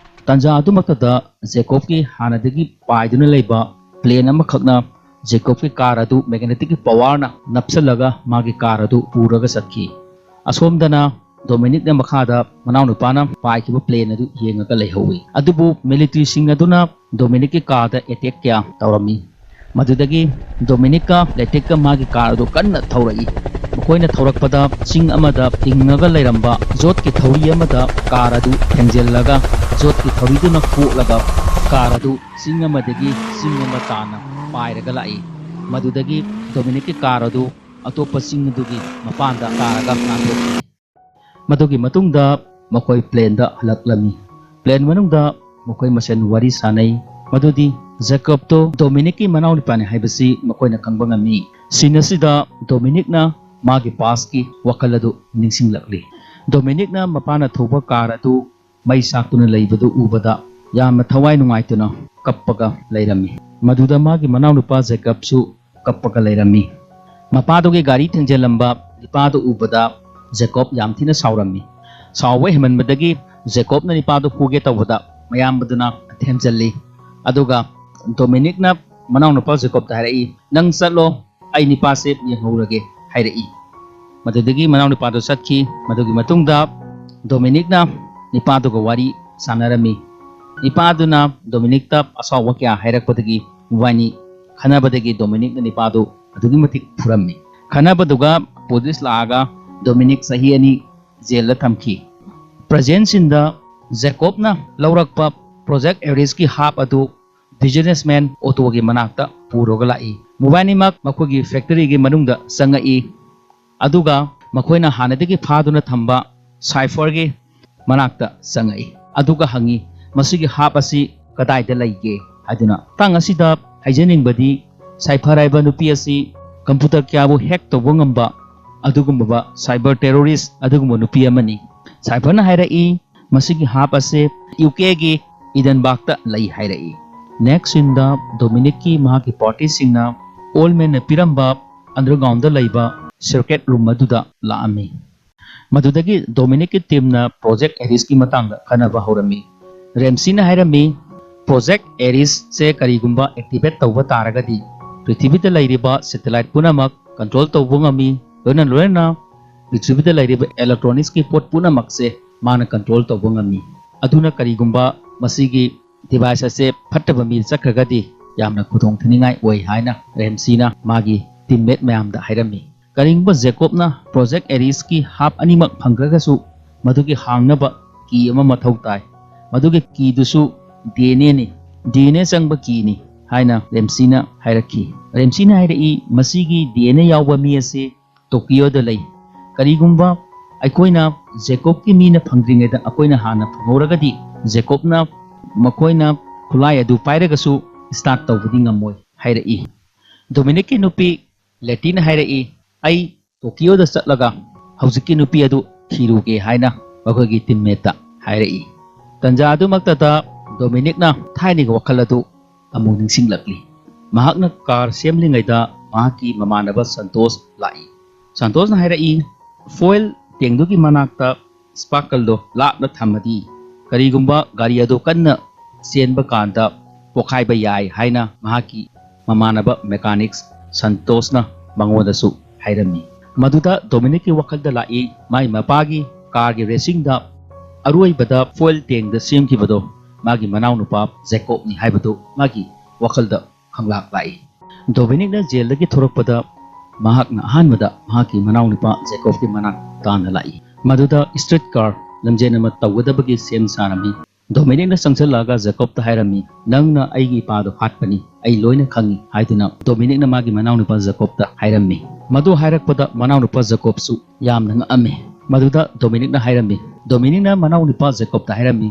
ꯇꯥꯟꯖꯥ ꯑꯗꯨꯃꯛꯇꯗ ꯖꯦꯀꯣꯕꯀꯤ ꯍꯥꯟꯅꯗꯒꯤ ꯄꯥꯏꯗꯨꯅ ꯂꯩꯕ ꯄ꯭ꯂꯦꯟ ꯑꯃꯈꯛꯅ ꯖꯦꯀꯣꯕꯀꯤ ꯀꯥꯔ ꯑꯗꯨ ꯃꯦꯒꯅꯦꯇꯤꯛꯀꯤ ꯄꯋꯥꯔꯅ ꯅꯞꯁꯤꯜꯂꯒ ꯃꯥꯒꯤ ꯀꯥꯔ ꯑꯗꯨ ꯄꯨꯔꯒ ꯆꯠꯈꯤ꯫ ꯑꯁꯣꯝꯗꯅ ꯗꯣꯃꯤꯅꯤꯛꯅ ꯃꯈꯥꯗ ꯃꯅꯥꯎꯅꯨꯄꯥꯅ ꯄꯥꯏꯈꯤꯕ ꯄ꯭ꯂꯦꯟ ꯑꯗꯨ ꯌꯦꯡꯉꯒ ꯂꯩꯍꯧꯏ꯫ ꯑꯗꯨꯕꯨ ꯃꯤꯂꯤꯇ꯭ꯔꯤꯁꯤꯡ ꯑꯗꯨꯅ ꯗꯣꯃꯤꯅꯤꯛꯀꯤ ꯀꯥꯔꯗ ꯑꯦꯇꯦꯛ ꯀꯌꯥ ꯇꯧꯔꯝꯃꯤ꯫ ꯃꯗꯨꯗꯒꯤ ꯗꯣꯃꯤꯅꯤꯛꯀ ꯂꯦꯇꯤꯛꯀ ꯃꯥꯒꯤ ꯀꯥꯔ ꯑꯗꯨ ꯀꯟꯅ ꯊꯧꯔꯛꯏ꯫ ꯃꯈꯣꯏꯅ ꯊꯧꯔꯛꯄꯗ ꯆꯤꯡ ꯑꯃꯗ ꯇꯤꯡꯉꯒ ꯂꯩꯔꯝꯕ ꯌꯣꯠꯀꯤ ꯊꯧꯔꯤ ꯑꯃꯗ ꯀꯥꯔ ꯑꯗꯨ ꯊꯦꯡꯖꯤꯜꯂꯒ ꯌꯣꯠꯀꯤ ꯊꯧꯔꯤꯗꯨꯅ ꯀꯣꯛꯂꯒ ꯀꯥꯔ ꯑꯗꯨ ꯆꯤꯡ ꯑꯃꯗꯒꯤ ꯆꯤꯡ ꯑꯃ ꯇꯥꯟꯅ ꯄꯥꯏꯔꯒ ꯂꯥꯛꯏ꯫ ꯃꯗꯨꯗꯒꯤ ꯗꯣꯃꯤꯅꯤꯛꯀꯤ ꯀꯥꯔ ꯑꯗꯨ ꯑꯇꯣꯞꯄ ꯆꯤꯡ ꯑꯗꯨꯒꯤ ꯃꯄꯥꯟꯗ ꯇꯥꯔꯒ ꯅꯥꯟꯊꯣꯛꯈꯤ꯫ ꯃꯗꯨꯒꯤ ꯃꯇꯨꯡꯗ ꯃꯈꯣꯏ ꯄ꯭ꯂꯦꯟꯗ ꯍꯜꯂꯛꯂꯝꯃꯤ꯫ ꯄ꯭ꯂꯦꯟ ꯃꯅꯨꯡꯗ ꯃꯈꯣꯏ ꯃꯁꯦꯟ ꯋꯥꯔꯤ ꯁꯥꯅꯩ, ꯃꯗꯨꯗꯤ ꯖꯦꯀꯣꯕꯇꯣ ꯗꯣꯃꯤꯅꯤꯛꯀꯤ ꯃꯅꯥꯎꯅꯨꯄꯥꯅꯤ ꯍꯥꯏꯕꯁꯤ ꯃꯈꯣꯏꯅ ꯈꯪꯕ ꯉꯝꯃꯤ꯫ ꯁꯤꯟ ꯑꯁꯤꯗ ꯗꯣꯃꯤꯅꯤꯛꯅ ꯃꯥꯒꯤ ꯄꯥꯁꯀꯤ ꯋꯥꯈꯜ ꯑꯗꯨ ꯅꯤꯡꯁꯤꯡꯂꯛꯂꯤ꯫ ꯗꯣꯃꯤꯅꯤꯛꯅ ꯃꯄꯥꯅ ꯊꯧꯕ ꯀꯥꯔ ꯑꯗꯨ ꯃꯩ ꯆꯥꯛꯇꯨꯅ ꯂꯩꯕꯗꯨ ꯎꯕꯗ ꯌꯥꯝꯅ ꯊꯋꯥꯏ ꯅꯨꯡꯉꯥꯏꯇꯅ ꯀꯞꯄꯒ ꯂꯩꯔꯝꯃꯤ꯫ ꯃꯗꯨꯗ ꯃꯥꯒꯤ ꯃꯅꯥꯎꯅꯨꯄꯥ ꯖꯦꯀꯕꯁꯨ ꯀꯞꯄꯒ ꯂꯩꯔꯝꯃꯤ꯫ ꯃꯄꯥꯗꯨꯒꯤ ꯒꯥꯔꯤ ꯊꯦꯡꯖꯤꯜꯂꯝꯕ ꯅꯤꯄꯥꯗꯨ ꯎꯕꯗ ꯖꯦꯀꯣꯕ ꯌꯥꯝ ꯊꯤꯅ ꯁꯥꯎꯔꯝꯃꯤ꯫ ꯁꯥꯎꯕ ꯍꯦꯟꯃꯟꯕꯗꯒꯤ ꯖꯦꯀꯣꯕꯅ ꯅꯤꯄꯥꯗꯨ ꯐꯨꯒꯦ ꯇꯧꯕꯗ ꯃꯌꯥꯝꯕꯗꯨꯅ ꯊꯦꯝꯖꯤꯜꯂꯤ꯫ ꯑꯗꯨꯒ ꯗꯣꯃꯤꯅꯤꯛꯅ ꯃꯅꯥꯎꯅꯨꯄꯥ ꯖꯦꯀꯣꯕꯇ ꯍꯥꯏꯔꯛꯏ, "ꯅꯪ ꯆꯠꯂꯣ, ꯑꯩ ꯅꯤꯄꯥꯁꯦ ꯌꯦꯡꯍꯧꯔꯒꯦ" ꯍꯥꯏꯔꯛꯏ꯫ ꯃꯗꯨꯗꯒꯤ ꯃꯅꯥꯎꯅꯨꯄꯥꯗꯨ ꯆꯠꯈꯤ꯫ ꯃꯗꯨꯒꯤ ꯃꯇꯨꯡꯗ ꯗꯣꯃꯤꯅꯤꯛꯅ ꯅꯤꯄꯥꯗꯨꯒ ꯋꯥꯔꯤ ꯁꯥꯟꯅꯔꯝꯃꯤ꯫ ꯅꯤꯄꯥꯗꯨꯅ ꯗꯣꯃꯤꯅꯤꯛꯇ ꯑꯁꯥꯎꯕ ꯀꯌꯥ ꯍꯥꯏꯔꯛꯄꯗꯒꯤ ꯃꯕꯥꯅꯤ ꯈꯟꯅꯕꯗꯒꯤ ꯗꯣꯃꯤꯅꯤꯛꯅ ꯅꯤꯄꯥꯗꯨ ꯑꯗꯨꯛꯀꯤ ꯃꯇꯤꯛ ꯐꯨꯔꯝꯃꯤ꯫ ꯈꯟꯅꯕꯗꯨꯒ ꯄꯨꯂꯤꯁ ꯂꯥꯛꯑꯒ ꯗꯣꯃꯤꯅꯤꯛ ꯆꯍꯤ ꯑꯅꯤ ꯖꯦꯜꯗ ꯊꯝꯈꯤ꯫ ꯄ꯭ꯔꯖꯦꯟ ꯁꯤꯟꯗ ꯖꯦꯀꯣꯕꯅ ꯂꯧꯔꯛꯄ ꯄ꯭ꯔꯣꯖꯦꯛ ꯑꯦꯔꯤꯁꯀꯤ ꯍꯥꯞ ꯑꯗꯨ ꯕꯤꯖꯤꯅꯦꯁꯃꯦꯟ ꯑꯣꯇꯣꯒꯤ ꯃꯅꯥꯛꯇ ꯄꯨꯔꯒ ꯂꯥꯛꯏ꯫ ꯃꯕꯥꯅꯤꯃꯛ ꯃꯈꯣꯏꯒꯤ ꯐꯦꯛꯇꯔꯤꯒꯤ ꯃꯅꯨꯡꯗ ꯆꯪꯉꯛꯏ꯫ ꯑꯗꯨꯒ ꯃꯈꯣꯏꯅ ꯍꯥꯟꯅꯗꯒꯤ ꯐꯥꯗꯨꯅ ꯊꯝꯕ ꯁꯥꯏꯐꯔꯒꯤ ꯃꯅꯥꯛꯇ ꯆꯪꯉꯛꯏ꯫ ꯑꯗꯨꯒ ꯍꯪꯉꯤ, "ꯃꯁꯤꯒꯤ ꯍꯥꯞ ꯑꯁꯤ ꯀꯗꯥꯏꯗ ꯂꯩꯒꯦ?" ꯍꯥꯏꯗꯨꯅ꯫ ꯃꯇꯥꯡ ꯑꯁꯤꯗ ꯍꯥꯏꯖꯅꯤꯡꯕꯗꯤ, ꯁꯥꯏꯐꯔ ꯍꯥꯏꯕ ꯅꯨꯄꯤ ꯑꯁꯤ ꯀꯝꯄ꯭ꯌꯨꯇꯔ ꯀꯌꯥꯕꯨ ꯍꯦꯛ ꯇꯧꯕ ꯉꯝꯕ ꯑꯗꯨꯒꯨꯝꯂꯕ ꯁꯥꯏꯕꯔ ꯇꯦꯔꯣꯔꯤꯁ ꯑꯗꯨꯒꯨꯝꯕ ꯅꯨꯄꯤ ꯑꯃꯅꯤ꯫ ꯁꯥꯏꯐꯔꯅ ꯍꯥꯏꯔꯛꯏ, "ꯃꯁꯤꯒꯤ ꯍꯥꯞ ꯑꯁꯦ ꯌꯨ ꯀꯦꯒꯤ ꯏꯗꯟꯕꯥꯔꯛꯇ ꯂꯩ" ꯍꯥꯏꯔꯛꯏ꯫ ꯅꯦꯛꯁ ꯁꯤꯟꯗ ꯗꯣꯃꯤꯅꯤꯛꯀꯤ ꯃꯍꯥꯛꯀꯤ ꯄꯥꯔꯇꯤꯁꯤꯡꯅ ꯑꯣꯜ ꯃꯦꯟꯅ ꯄꯤꯔꯝꯕ ꯑꯟꯗꯔꯒ꯭ꯔꯥꯎꯟꯗ ꯂꯩꯕ ꯁꯤꯀ꯭ꯔꯦꯠ ꯔꯨꯝ ꯑꯗꯨꯗ ꯂꯥꯛꯑꯝꯃꯤ꯫ ꯃꯗꯨꯗꯒꯤ ꯗꯣꯃꯤꯅꯤꯛꯀꯤ ꯇꯤꯝꯅ ꯄ꯭ꯔꯣꯖꯦꯛ ꯑꯦꯔꯤꯁꯀꯤ ꯃꯇꯥꯡꯗ ꯈꯟꯅꯕ ꯍꯧꯔꯝꯃꯤ꯫ ꯔꯦꯝꯁꯤꯅ ꯍꯥꯏꯔꯝꯃꯤ, "ꯄ꯭ꯔꯣꯖꯦꯛ ꯑꯦꯔꯤꯁꯁꯦ ꯀꯔꯤꯒꯨꯝꯕ ꯑꯦꯛꯇꯤꯚꯦꯠ ꯇꯧꯕ ꯇꯥꯔꯒꯗꯤ ꯄ꯭ꯔꯤꯊꯤꯕꯤꯗ ꯂꯩꯔꯤꯕ ꯁꯦꯇꯦꯂꯥꯏꯠ ꯄꯨꯝꯅꯃꯛ ꯀꯟꯇ꯭ꯔꯣꯜ ꯇꯧꯕ ꯉꯝꯃꯤ, ꯂꯣꯏꯅ ꯂꯣꯏꯅꯅ ꯄ꯭ꯔꯤꯊꯤꯕꯤꯗ ꯂꯩꯔꯤꯕ ꯏꯂꯦꯛꯇ꯭ꯔꯣꯅꯤꯛꯁꯀꯤ ꯄꯣꯠ ꯄꯨꯝꯅꯃꯛꯁꯦ ꯃꯥꯅ ꯀꯟꯇ꯭ꯔꯣꯜ ꯇꯧꯕ ꯉꯝꯃꯤ꯫ ꯑꯗꯨꯅ ꯀꯔꯤꯒꯨꯝꯕ ꯃꯁꯤꯒꯤ ꯗꯤꯚꯥꯏꯁ ꯑꯁꯦ ꯐꯠꯇꯕ ꯃꯤꯗ ꯆꯠꯈ꯭ꯔꯒꯗꯤ ꯌꯥꯝꯅ ꯈꯨꯗꯣꯡꯊꯤꯅꯤꯡꯉꯥꯏ ꯑꯣꯏ" ꯍꯥꯏꯅ ꯔꯦꯝꯁꯤꯅ ꯃꯥꯒꯤ ꯇꯤꯝꯃꯦꯠ ꯃꯌꯥꯝꯗ ꯍꯥꯏꯔꯝꯃꯤ꯫ ꯀꯔꯤꯒꯨꯝꯕ ꯖꯦꯀꯣꯕꯅ ꯄ꯭ꯔꯣꯖꯦꯛ ꯑꯦꯔꯤꯁꯀꯤ ꯍꯥꯞ ꯑꯅꯤꯃꯛ ꯐꯪꯈ꯭ꯔꯒꯁꯨ, ꯃꯗꯨꯒꯤ ꯍꯥꯡꯅꯕ ꯀꯤ ꯑꯃ ꯃꯊꯧ ꯇꯥꯏ꯫ ꯃꯗꯨꯒꯤ ꯀꯤꯗꯨꯁꯨ D N any, D N A ꯆꯪꯕ ꯀꯤꯅꯤ ꯍꯥꯏꯅ ꯔꯦꯝꯁꯤꯅ ꯍꯥꯏꯔꯛꯈꯤ꯫ ꯔꯦꯝꯁꯤꯅ ꯍꯥꯏꯔꯛꯏ, "ꯃꯁꯤꯒꯤ ꯗꯤ ꯑꯦꯟ ꯑꯦ ꯌꯥꯎꯕ ꯃꯤ ꯑꯁꯤ ꯇꯣꯀꯤꯌꯣꯗ ꯂꯩ꯫ ꯀꯔꯤꯒꯨꯝꯕ ꯑꯩꯈꯣꯏꯅ ꯖꯦꯀꯣꯕꯀꯤ ꯃꯤꯅ ꯐꯪꯗ꯭ꯔꯤꯉꯩꯗ ꯑꯩꯈꯣꯏꯅ ꯍꯥꯟꯅ ꯐꯪꯍꯧꯔꯒꯗꯤ, ꯖꯦꯀꯣꯕꯅ ꯃꯈꯣꯏꯅ ꯈꯨꯠꯂꯥꯏ ꯑꯗꯨ ꯄꯥꯏꯔꯒꯁꯨ ꯁ꯭ꯇꯥꯔꯠ ꯇꯧꯕꯗꯤ ꯉꯝꯃꯣꯏ" ꯍꯥꯏꯔꯛꯏ꯫ ꯗꯣꯃꯤꯅꯤꯛꯀꯤ ꯅꯨꯄꯤ ꯂꯦꯇꯤꯅ ꯍꯥꯏꯔꯛꯏ, "ꯑꯩ ꯇꯣꯀꯤꯌꯣꯗ ꯆꯠꯂꯒ ꯍꯧꯖꯤꯛꯀꯤ ꯅꯨꯄꯤ ꯑꯗꯨ ꯊꯤꯔꯨꯒꯦ" ꯍꯥꯏꯅ ꯃꯈꯣꯏꯒꯤ ꯇꯤꯝꯃꯦꯠꯇ ꯍꯥꯏꯔꯛꯏ꯫ ꯇꯟꯖꯥ ꯑꯗꯨꯃꯛꯇꯗ ꯗꯣꯃꯤꯅꯤꯛꯅ ꯊꯥꯏꯅꯒꯤ ꯋꯥꯈꯜ ꯑꯗꯨ ꯑꯃꯨꯛ ꯅꯤꯡꯁꯤꯡꯂꯛꯂꯤ꯫ ꯃꯍꯥꯛꯅ ꯀꯥꯔ ꯁꯦꯝꯂꯤꯉꯩꯗ ꯃꯍꯥꯛꯀꯤ ꯃꯃꯥꯟꯅꯕ ꯁꯟꯇꯣꯁ ꯂꯥꯛꯏ꯫ ꯁꯟꯇꯣꯁꯅ ꯍꯥꯏꯔꯛꯏ, "ꯐꯣꯏꯜ ꯇꯦꯡꯗꯨꯒꯤ ꯃꯅꯥꯛꯇ ꯁ꯭ꯄꯥꯔꯀꯜꯗꯣ ꯂꯥꯞꯅ ꯊꯝꯃꯗꯤ ꯀꯔꯤꯒꯨꯝꯕ ꯒꯥꯔꯤ ꯑꯗꯨ ꯀꯟꯅ ꯆꯦꯟꯕ ꯀꯥꯟꯗ ꯄꯣꯈꯥꯏꯕ ꯌꯥꯏ" ꯍꯥꯏꯅ ꯃꯍꯥꯛꯀꯤ ꯃꯃꯥꯟꯅꯕ ꯃꯦꯀꯥꯅꯤꯛꯁ ꯁꯟꯇꯣꯁꯅ ꯃꯉꯣꯟꯗꯁꯨ ꯍꯥꯏꯔꯝꯃꯤ꯫ ꯃꯗꯨꯗ ꯗꯣꯃꯤꯅꯤꯛꯀꯤ ꯋꯥꯈꯜꯗ ꯂꯥꯛꯏ, ꯃꯥꯏ ꯃꯄꯥꯒꯤ ꯀꯥꯔꯒꯤ ꯔꯦꯁꯤꯡꯗ ꯑꯔꯣꯏꯕꯗ ꯐꯣꯏꯜ ꯇꯦꯡꯗ ꯁꯦꯝꯈꯤꯕꯗꯣ ꯃꯥꯒꯤ ꯃꯅꯥꯎꯅꯨꯄꯥ ꯖꯦꯀꯣꯕꯅꯤ ꯍꯥꯏꯕꯗꯨ ꯃꯥꯒꯤ ꯋꯥꯈꯜꯗ ꯈꯪꯂꯥꯛ ꯂꯥꯛꯏ꯫ ꯗꯣꯃꯤꯅꯤꯛꯅ ꯖꯦꯜꯗꯒꯤ ꯊꯣꯔꯛꯄꯗ ꯃꯍꯥꯛꯅ ꯑꯍꯥꯟꯕꯗ ꯃꯍꯥꯛꯀꯤ ꯃꯅꯥꯎꯅꯨꯄꯥ ꯖꯦꯀꯣꯕꯀꯤ ꯃꯅꯥꯛ ꯇꯥꯟꯅ ꯂꯥꯛꯏ꯫ ꯃꯗꯨꯗ ꯁ꯭ꯇ꯭ꯔꯤꯠ ꯀꯥꯔ ꯂꯝꯖꯦꯟ ꯑꯃ ꯇꯧꯒꯗꯕꯒꯤ ꯁꯦꯝ ꯁꯥꯔꯝꯃꯤ꯫ ꯗꯣꯃꯤꯅꯤꯛꯅ ꯆꯪꯁꯤꯜꯂꯛꯑꯒ ꯖꯦꯀꯣꯕꯇ ꯍꯥꯏꯔꯝꯃꯤ, "ꯅꯪꯅ ꯑꯩꯒꯤ ꯏꯄꯥꯗꯣ ꯍꯥꯠꯄꯅꯤ, ꯑꯩ ꯂꯣꯏꯅ ꯈꯪꯉꯤ" ꯍꯥꯏꯗꯨꯅ ꯗꯣꯃꯤꯅꯤꯛꯅ ꯃꯥꯒꯤ ꯃꯅꯥꯎꯅꯨꯄꯥ ꯖꯦꯀꯣꯕꯇ ꯍꯥꯏꯔꯝꯃꯤ꯫ ꯃꯗꯨ ꯍꯥꯏꯔꯛꯄꯗ ꯃꯅꯥꯎꯅꯨꯄꯥ ꯖꯦꯀꯣꯕꯁꯨ ꯌꯥꯝꯅ ꯉꯛꯑꯝꯃꯤ꯫ ꯃꯗꯨꯗ ꯗꯣꯃꯤꯅꯤꯛꯅ ꯍꯥꯏꯔꯝꯃꯤ, ꯗꯣꯃꯤꯅꯤꯛꯅ ꯃꯅꯥꯎꯅꯨꯄꯥ ꯖꯦꯀꯣꯕꯇ ꯍꯥꯏꯔꯝꯃꯤ,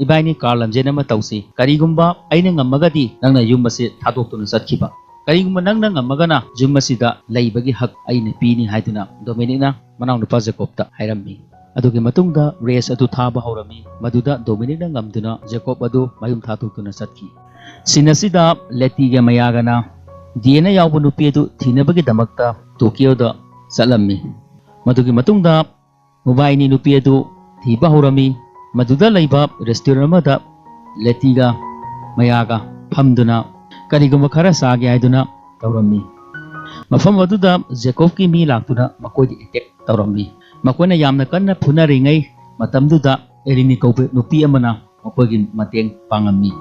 "ꯏꯕꯥꯏꯅꯤ ꯀꯥꯔ ꯂꯝꯖꯦꯟ ꯑꯃ ꯇꯧꯁꯤ꯫ ꯀꯔꯤꯒꯨꯝꯕ ꯑꯩꯅ ꯉꯝꯃꯒꯗꯤ ꯅꯪꯅ ꯌꯨꯝ ꯑꯁꯤ ꯊꯥꯗꯣꯛꯇꯨꯅ ꯆꯠꯈꯤꯕ꯫ ꯀꯔꯤꯒꯨꯝꯕ ꯅꯪꯅ ꯉꯝꯃꯒꯅ ꯌꯨꯝ ꯑꯁꯤꯗ ꯂꯩꯕꯒꯤ ꯍꯛ ꯑꯩꯅ ꯄꯤꯅꯤ" ꯍꯥꯏꯗꯨꯅ ꯗꯣꯃꯤꯅꯤꯛꯅ ꯃꯅꯥꯎꯅꯨꯄꯥ ꯖꯦꯀꯣꯕꯇ ꯍꯥꯏꯔꯝꯃꯤ꯫ ꯑꯗꯨꯒꯤ ꯃꯇꯨꯡꯗ ꯔꯦꯁ ꯑꯗꯨ ꯊꯥꯕ ꯍꯧꯔꯝꯃꯤ꯫ ꯃꯗꯨꯗ ꯗꯣꯃꯤꯅꯤꯛꯅ ꯉꯝꯗꯨꯅ ꯖꯦꯀꯣꯕ ꯑꯗꯨ ꯃꯌꯨꯝ ꯊꯥꯗꯣꯛꯇꯨꯅ ꯆꯠꯈꯤ꯫ ꯁꯤꯟ ꯑꯁꯤꯗ ꯂꯦꯇꯤꯒ ꯃꯌꯥꯒꯅ ꯗꯤꯌꯦꯅꯥ ꯌꯥꯎꯕ ꯅꯨꯄꯤ ꯑꯗꯨ ꯊꯤꯅꯕꯒꯤꯗꯃꯛꯇ ꯇꯣꯀꯤꯌꯣꯗ ꯆꯠꯂꯝꯃꯤ꯫ ꯃꯗꯨꯒꯤ ꯃꯇꯨꯡꯗ ꯃꯣꯕꯥꯏꯅꯤ ꯅꯨꯄꯤ ꯑꯗꯨ ꯊꯤꯕ ꯍꯧꯔꯝꯃꯤ꯫ ꯃꯗꯨꯗ ꯂꯩꯕ ꯔꯦꯁꯇꯨꯔꯦꯟ ꯑꯃꯗ ꯂꯦꯇꯤꯒ ꯃꯌꯥꯒ ꯐꯝꯗꯨꯅ ꯀꯔꯤꯒꯨꯝꯕ ꯈꯔ ꯆꯥꯒꯦ ꯍꯥꯏꯗꯨꯅ ꯇꯧꯔꯝꯃꯤ꯫ ꯃꯐꯝ ꯑꯗꯨꯗ ꯖꯦꯀꯣꯕꯀꯤ ꯃꯤ ꯂꯥꯛꯇꯨꯅ ꯃꯈꯣꯏꯗ ꯑꯦꯇꯦꯛ ꯇꯧꯔꯝꯃꯤ꯫ ꯃꯈꯣꯏꯅ ꯌꯥꯝꯅ ꯀꯟꯅ ꯐꯨꯅꯔꯤꯉꯩ ꯃꯇꯝꯗꯨꯗ ꯑꯦꯂꯤꯅꯤ ꯀꯧꯕ ꯅꯨꯄꯤ ꯑꯃꯅ ꯃꯈꯣꯏꯒꯤ ꯃꯇꯦꯡ ꯄꯥꯡꯉꯝꯃꯤ꯫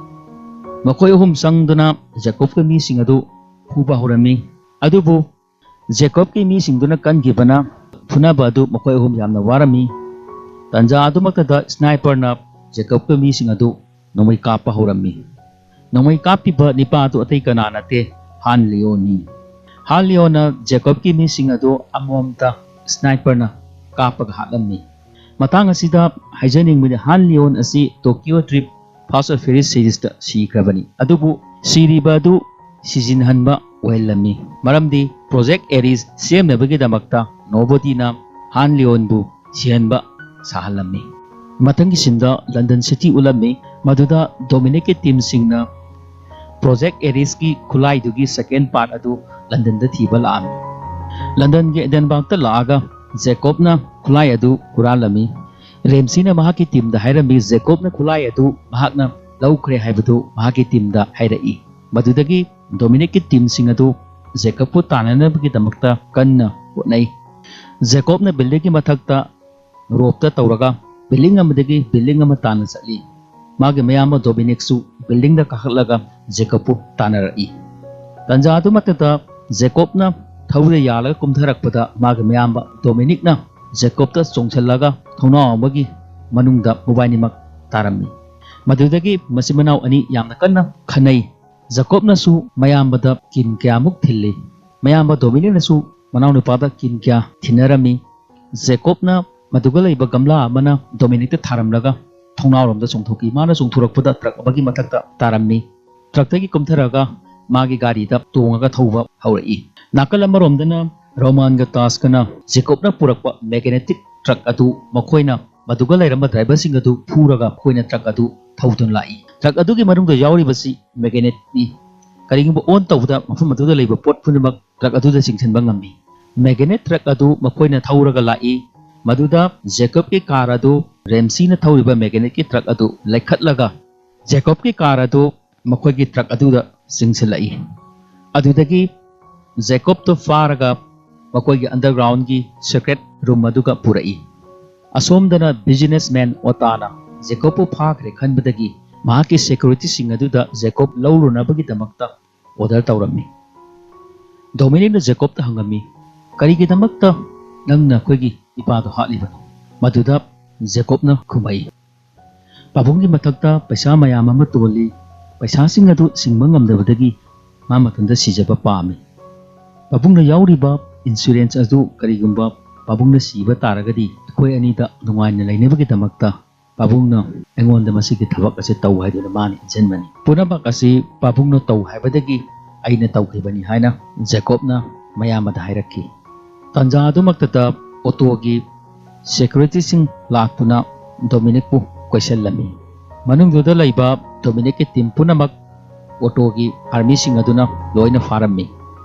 ꯃꯈꯣꯏ ꯑꯍꯨꯝ ꯆꯪꯗꯨꯅ ꯖꯦꯀꯣꯕꯀꯤ ꯃꯤꯁꯤꯡ ꯑꯗꯨ ꯐꯨꯕ ꯍꯧꯔꯝꯃꯤ꯫ ꯑꯗꯨꯕꯨ ꯖꯦꯀꯣꯕꯀꯤ ꯃꯤꯁꯤꯡꯗꯨꯅ ꯀꯟꯈꯤꯕꯅ ꯐꯨꯅꯕ ꯑꯗꯨ ꯃꯈꯣꯏ ꯑꯍꯨꯝ ꯌꯥꯝꯅ ꯋꯥꯔꯝꯃꯤ꯫ ꯇꯟꯖꯥ ꯑꯗꯨꯃꯛꯇꯗ ꯁ꯭ꯅꯥꯏꯄꯔꯅ ꯖꯦꯀꯣꯕꯀꯤ ꯃꯤꯁꯤꯡ ꯑꯗꯨ ꯅꯣꯡꯃꯩ ꯀꯥꯞꯄ ꯍꯧꯔꯝꯃꯤ꯫ ꯅꯣꯡꯃꯩ ꯀꯥꯞꯄꯤꯕ ꯅꯤꯄꯥ ꯑꯗꯨ ꯑꯇꯩ ꯀꯅꯥ ꯅꯠꯇꯦ, ꯍꯥꯟ ꯂꯤꯑꯣꯅꯤ꯫ ꯍꯥꯟ ꯂꯤꯑꯣꯅ ꯖꯦꯀꯣꯕꯀꯤ ꯃꯤꯁꯤꯡ ꯑꯗꯨ ꯑꯃꯃꯝꯇ ꯁ꯭ꯅꯥꯏꯄꯔꯅ ꯀꯥꯞꯄꯒ ꯍꯥꯠꯂꯝꯃꯤ꯫ ꯃꯇꯥꯡ ꯑꯁꯤꯗ ꯍꯥꯏꯖꯅꯤꯡꯕꯗꯤ, ꯍꯥꯟ ꯂꯤꯑꯣꯟ ꯑꯁꯤ ꯇꯣꯀꯤꯌꯣ ꯗ꯭ꯔꯤꯐ ꯐꯥꯁ ꯑꯦꯟ ꯐ꯭ꯌꯨꯔꯤꯌꯁ ꯁꯤꯔꯤꯁꯇ ꯁꯤꯈ꯭ꯔꯕꯅꯤ, ꯑꯗꯨꯕꯨ ꯁꯤꯔꯤꯕ ꯑꯗꯨ ꯁꯤꯖꯤꯟꯍꯟꯕ ꯑꯣꯏꯍꯜꯂꯝꯃꯤ, ꯃꯔꯝꯗꯤ ꯄ꯭ꯔꯣꯖꯦꯛ ꯑꯦꯔꯤꯁ ꯁꯦꯝꯅꯕꯒꯤꯗꯃꯛꯇ ꯅꯣꯕꯣꯗꯤꯅ ꯍꯥꯟ ꯂꯤꯑꯣꯟꯕꯨ ꯁꯤꯍꯟꯕ ꯁꯥꯍꯜꯂꯝꯃꯤ꯫ ꯃꯊꯪꯒꯤ ꯁꯤꯟꯗ ꯂꯟꯗꯟ ꯁꯤꯇꯤ ꯎꯠꯂꯝꯃꯤ꯫ ꯃꯗꯨꯗ ꯗꯣꯃꯤꯅꯤꯛꯀꯤ ꯇꯤꯝꯁꯤꯡꯅ ꯄ꯭ꯔꯣꯖꯦꯛ ꯑꯦꯔꯤꯁꯀꯤ ꯈꯨꯠꯂꯥꯏꯗꯨꯒꯤ ꯁꯦꯀꯦꯟ ꯄꯥꯔꯠ ꯑꯗꯨ ꯂꯟꯗꯟꯗ ꯊꯤꯕ ꯂꯥꯛꯑꯝꯃꯤ꯫ ꯂꯟꯗꯟꯒꯤ ꯑꯦꯗꯦꯟꯕꯥꯔꯛꯇ ꯂꯥꯛꯑꯒ ꯖꯦꯀꯣꯕꯅ ꯈꯨꯠꯂꯥꯏ ꯑꯗꯨ ꯍꯨꯔꯥꯜꯂꯝꯃꯤ꯫ ꯔꯦꯝꯁꯤꯅ ꯃꯍꯥꯛꯀꯤ ꯇꯤꯝꯗ ꯍꯥꯏꯔꯝꯃꯤ, ꯖꯦꯀꯣꯕꯅ ꯈꯨꯠꯂꯥꯏ ꯑꯗꯨ ꯃꯍꯥꯛꯅ ꯂꯧꯈ꯭ꯔꯦ ꯍꯥꯏꯕꯗꯨ ꯃꯍꯥꯛꯀꯤ ꯇꯤꯝꯗ ꯍꯥꯏꯔꯛꯏ꯫ ꯃꯗꯨꯗꯒꯤ ꯗꯣꯃꯤꯅꯤꯛꯀꯤ ꯇꯤꯝꯁꯤꯡ ꯑꯗꯨ ꯖꯦꯀꯣꯕꯄꯨ ꯇꯥꯟꯅꯅꯕꯒꯤꯗꯃꯛꯇ ꯀꯟꯅ ꯍꯣꯠꯅꯩ꯫ ꯖꯦꯀꯣꯕꯅ ꯕꯤꯜꯗꯤꯡꯒꯤ ꯃꯊꯛꯇ ꯔꯣꯞꯇ ꯇꯧꯔꯒ ꯕꯤꯜꯗꯤꯡ ꯑꯃꯗꯒꯤ ꯕꯤꯜꯗꯤꯡ ꯑꯃ ꯇꯥꯟꯅ ꯆꯠꯂꯤ꯫ ꯃꯥꯒꯤ ꯃꯌꯥꯝꯕ ꯗꯣꯃꯤꯅꯤꯛꯁꯨ ꯕꯤꯜꯗꯤꯡꯗ ꯀꯥꯈꯠꯂꯒ ꯖꯦꯀꯣꯕꯄꯨ ꯇꯥꯟꯅꯔꯛꯏ꯫ ꯇꯟꯖꯥ ꯑꯗꯨꯃꯛꯇꯗ ꯖꯦꯀꯣꯕꯅ ꯊꯧꯔꯤꯗ ꯌꯥꯜꯂꯒ ꯀꯨꯝꯊꯔꯛꯄꯗ ꯃꯥꯒꯤ ꯃꯌꯥꯝꯕ ꯗꯣꯃꯤꯅꯤꯛꯅ ꯖꯦꯀꯣꯕꯇ ꯆꯣꯡꯁꯤꯜꯂꯒ ꯊꯣꯡꯅꯥꯎ ꯑꯃꯒꯤ ꯃꯅꯨꯡꯗ ꯃꯕꯥꯏꯅꯤꯃꯛ ꯇꯥꯔꯝꯃꯤ꯫ ꯃꯗꯨꯗꯒꯤ ꯃꯆꯤꯟ ꯃꯅꯥꯎ ꯑꯅꯤ ꯌꯥꯝꯅ ꯀꯟꯅ ꯈꯟꯅꯩ꯫ ꯖꯦꯀꯣꯕꯅꯁꯨ ꯃꯌꯥꯝꯕꯗ ꯀꯤꯟ ꯀꯌꯥꯃꯨꯛ ꯊꯤꯜꯂꯤ꯫ ꯃꯌꯥꯝꯕ ꯗꯣꯃꯤꯅꯤꯛꯅꯁꯨ ꯃꯅꯥꯎꯅꯨꯄꯥꯗ ꯀꯤꯟ ꯀꯌꯥ ꯊꯤꯟꯅꯔꯝꯃꯤ꯫ ꯖꯦꯀꯣꯕꯅ ꯃꯗꯨꯒ ꯂꯩꯕ ꯒꯝꯂꯥ ꯑꯃꯅ ꯗꯣꯃꯤꯅꯤꯛꯇ ꯊꯥꯔꯝꯂꯒ ꯊꯣꯡꯅꯥꯎꯔꯣꯝꯗ ꯆꯣꯡꯊꯣꯛꯈꯤ꯫ ꯃꯥꯅ ꯆꯣꯡꯊꯣꯔꯛꯄꯗ ꯇ꯭ꯔꯛ ꯑꯃꯒꯤ ꯃꯊꯛꯇ ꯇꯥꯔꯝꯃꯤ꯫ ꯇ꯭ꯔꯛꯇꯒꯤ ꯀꯨꯝꯊꯔꯒ ꯃꯥꯒꯤ ꯒꯥꯔꯤꯗ ꯇꯣꯡꯉꯒ ꯊꯧꯕ ꯍꯧꯔꯛꯏ꯫ ꯅꯥꯀꯜ ꯑꯃꯔꯣꯝꯗꯅ ꯔꯣꯃꯥꯟꯒ ꯇꯥꯁꯀꯅ ꯖꯦꯀꯣꯕꯅ ꯄꯨꯔꯛꯄ ꯃꯦꯒꯅꯦꯇꯤꯛ ꯇ꯭ꯔꯛ ꯑꯗꯨ ꯃꯈꯣꯏꯅ ꯃꯗꯨꯒ ꯂꯩꯔꯝꯕ ꯗ꯭ꯔꯥꯏꯚꯔꯁꯤꯡ ꯑꯗꯨ ꯐꯨꯔꯒ ꯃꯈꯣꯏꯅ ꯇ꯭ꯔꯛ ꯑꯗꯨ ꯊꯧꯗꯨꯅ ꯂꯥꯛꯏ꯫ ꯇ꯭ꯔꯛ ꯑꯗꯨꯒꯤ ꯃꯅꯨꯡꯗ ꯌꯥꯎꯔꯤꯕꯁꯤ ꯃꯦꯒꯅꯦꯠꯅꯤ꯫ ꯀꯔꯤꯒꯨꯝꯕ ꯑꯣꯟ ꯇꯧꯕꯗ ꯃꯐꯝ ꯑꯗꯨꯗ ꯂꯩꯕ ꯄꯣꯠ ꯄꯨꯝꯅꯃꯛ ꯇ꯭ꯔꯛ ꯑꯗꯨꯗ ꯆꯤꯡꯁꯤꯟꯕ ꯉꯝꯃꯤ꯫ ꯃꯦꯒꯅꯦꯠ ꯇ꯭ꯔꯛ ꯑꯗꯨ ꯃꯈꯣꯏꯅ ꯊꯧꯔꯒ ꯂꯥꯛꯏ꯫ ꯃꯗꯨꯗ ꯖꯦꯀꯣꯕꯀꯤ ꯀꯥꯔ ꯑꯗꯨ ꯔꯦꯝꯁꯤꯅ ꯊꯧꯔꯤꯕ ꯃꯦꯒꯅꯦꯠꯀꯤ ꯇ꯭ꯔꯛ ꯑꯗꯨ ꯂꯩꯈꯠꯂꯒ ꯖꯦꯀꯣꯕꯀꯤ ꯀꯥꯔ ꯑꯗꯨ ꯃꯈꯣꯏꯒꯤ ꯇ꯭ꯔꯛ ꯑꯗꯨꯗ ꯆꯤꯡꯁꯤꯜꯂꯛꯏ꯫ ꯑꯗꯨꯗꯒꯤ ꯖꯦꯀꯣꯕꯇꯨ ꯐꯥꯔꯒ ꯃꯈꯣꯏꯒꯤ ꯑꯟꯗꯔꯒ꯭ꯔꯥꯎꯟꯒꯤ ꯁꯤꯀ꯭ꯔꯦꯠ ꯔꯨꯝ ꯑꯗꯨꯒ ꯄꯨꯔꯛꯏ꯫ ꯑꯁꯣꯝꯗꯅ ꯕꯤꯖꯤꯅꯦꯁꯃꯦꯟ ꯑꯣꯇꯥꯅ ꯖꯦꯀꯣꯕꯄꯨ ꯐꯥꯈ꯭ꯔꯦ ꯈꯟꯕꯗꯒꯤ ꯃꯍꯥꯛꯀꯤ ꯁꯦꯀ꯭ꯌꯨꯔꯤꯇꯤꯁꯤꯡ ꯑꯗꯨꯗ ꯖꯦꯀꯣꯕ ꯂꯧꯔꯨꯅꯕꯒꯤꯗꯃꯛꯇ ꯑꯣꯔꯗꯔ ꯇꯧꯔꯝꯃꯤ꯫ ꯗꯣꯃꯤꯅꯤꯛꯅ ꯖꯦꯀꯣꯕꯇ ꯍꯪꯉꯝꯃꯤ, "ꯀꯔꯤꯒꯤꯗꯃꯛꯇ ꯅꯪꯅ ꯑꯩꯈꯣꯏꯒꯤ ꯏꯄꯥꯗꯣ ꯍꯥꯠꯂꯤꯕꯅꯣ?" ꯃꯗꯨꯗ ꯖꯦꯀꯣꯕꯅ ꯈꯨꯝꯃꯛꯏ, "ꯄꯥꯕꯨꯡꯒꯤ ꯃꯊꯛꯇ ꯄꯩꯁꯥ ꯃꯌꯥꯝ ꯑꯃ ꯇꯣꯜꯂꯤ꯫ ꯄꯩꯁꯥꯁꯤꯡ ꯑꯗꯨ ꯁꯤꯡꯕ ꯉꯝꯗꯕꯗꯒꯤ ꯃꯥ ꯃꯊꯟꯇ ꯁꯤꯖꯕ ꯄꯥꯝꯃꯤ꯫ ꯄꯥꯕꯨꯡꯅ ꯌꯥꯎꯔꯤꯕ ꯏꯟꯁꯨꯔꯦꯟꯁ ꯑꯗꯨ ꯀꯔꯤꯒꯨꯝꯕ ꯄꯥꯕꯨꯡꯅ ꯁꯤꯕ ꯇꯥꯔꯒꯗꯤ ꯑꯩꯈꯣꯏ ꯑꯅꯤꯗ ꯅꯨꯡꯉꯥꯏꯅ ꯂꯩꯅꯕꯒꯤꯗꯃꯛꯇ ꯄꯥꯕꯨꯡꯅ ꯑꯩꯉꯣꯟꯗ ꯃꯁꯤꯒꯤ ꯊꯕꯛ ꯑꯁꯤ ꯇꯧ ꯍꯥꯏꯗꯨꯅ ꯃꯥꯅ ꯏꯟꯁꯤꯟꯕꯅꯤ꯫ ꯄꯨꯝꯅꯃꯛ ꯑꯁꯤ ꯄꯥꯕꯨꯡꯅ ꯇꯧ ꯍꯥꯏꯕꯗꯒꯤ ꯑꯩꯅ ꯇꯧꯈꯤꯕꯅꯤ" ꯍꯥꯏꯅ ꯖꯦꯀꯣꯕꯅ ꯃꯌꯥꯝꯕꯗ ꯍꯥꯏꯔꯛꯈꯤ꯫ ꯇꯥꯟꯖꯥ ꯑꯗꯨꯃꯛꯇꯗ ꯑꯣꯇꯣꯒꯤ ꯁꯦꯀ꯭ꯌꯨꯔꯤꯇꯤꯁꯤꯡ ꯂꯥꯛꯇꯨꯅ ꯗꯣꯃꯤꯅꯤꯛꯄꯨ ꯀꯣꯏꯁꯤꯜꯂꯝꯃꯤ꯫ ꯃꯅꯨꯡꯗꯨꯗ ꯂꯩꯕ ꯗꯣꯃꯤꯅꯤꯛꯀꯤ ꯇꯤꯝ ꯄꯨꯝꯅꯃꯛ ꯑꯣꯇꯣꯒꯤ ꯑꯥꯔꯃꯤꯁꯤꯡ ꯑꯗꯨꯅ ꯂꯣꯏꯅ ꯐꯥꯔꯝꯃꯤ꯫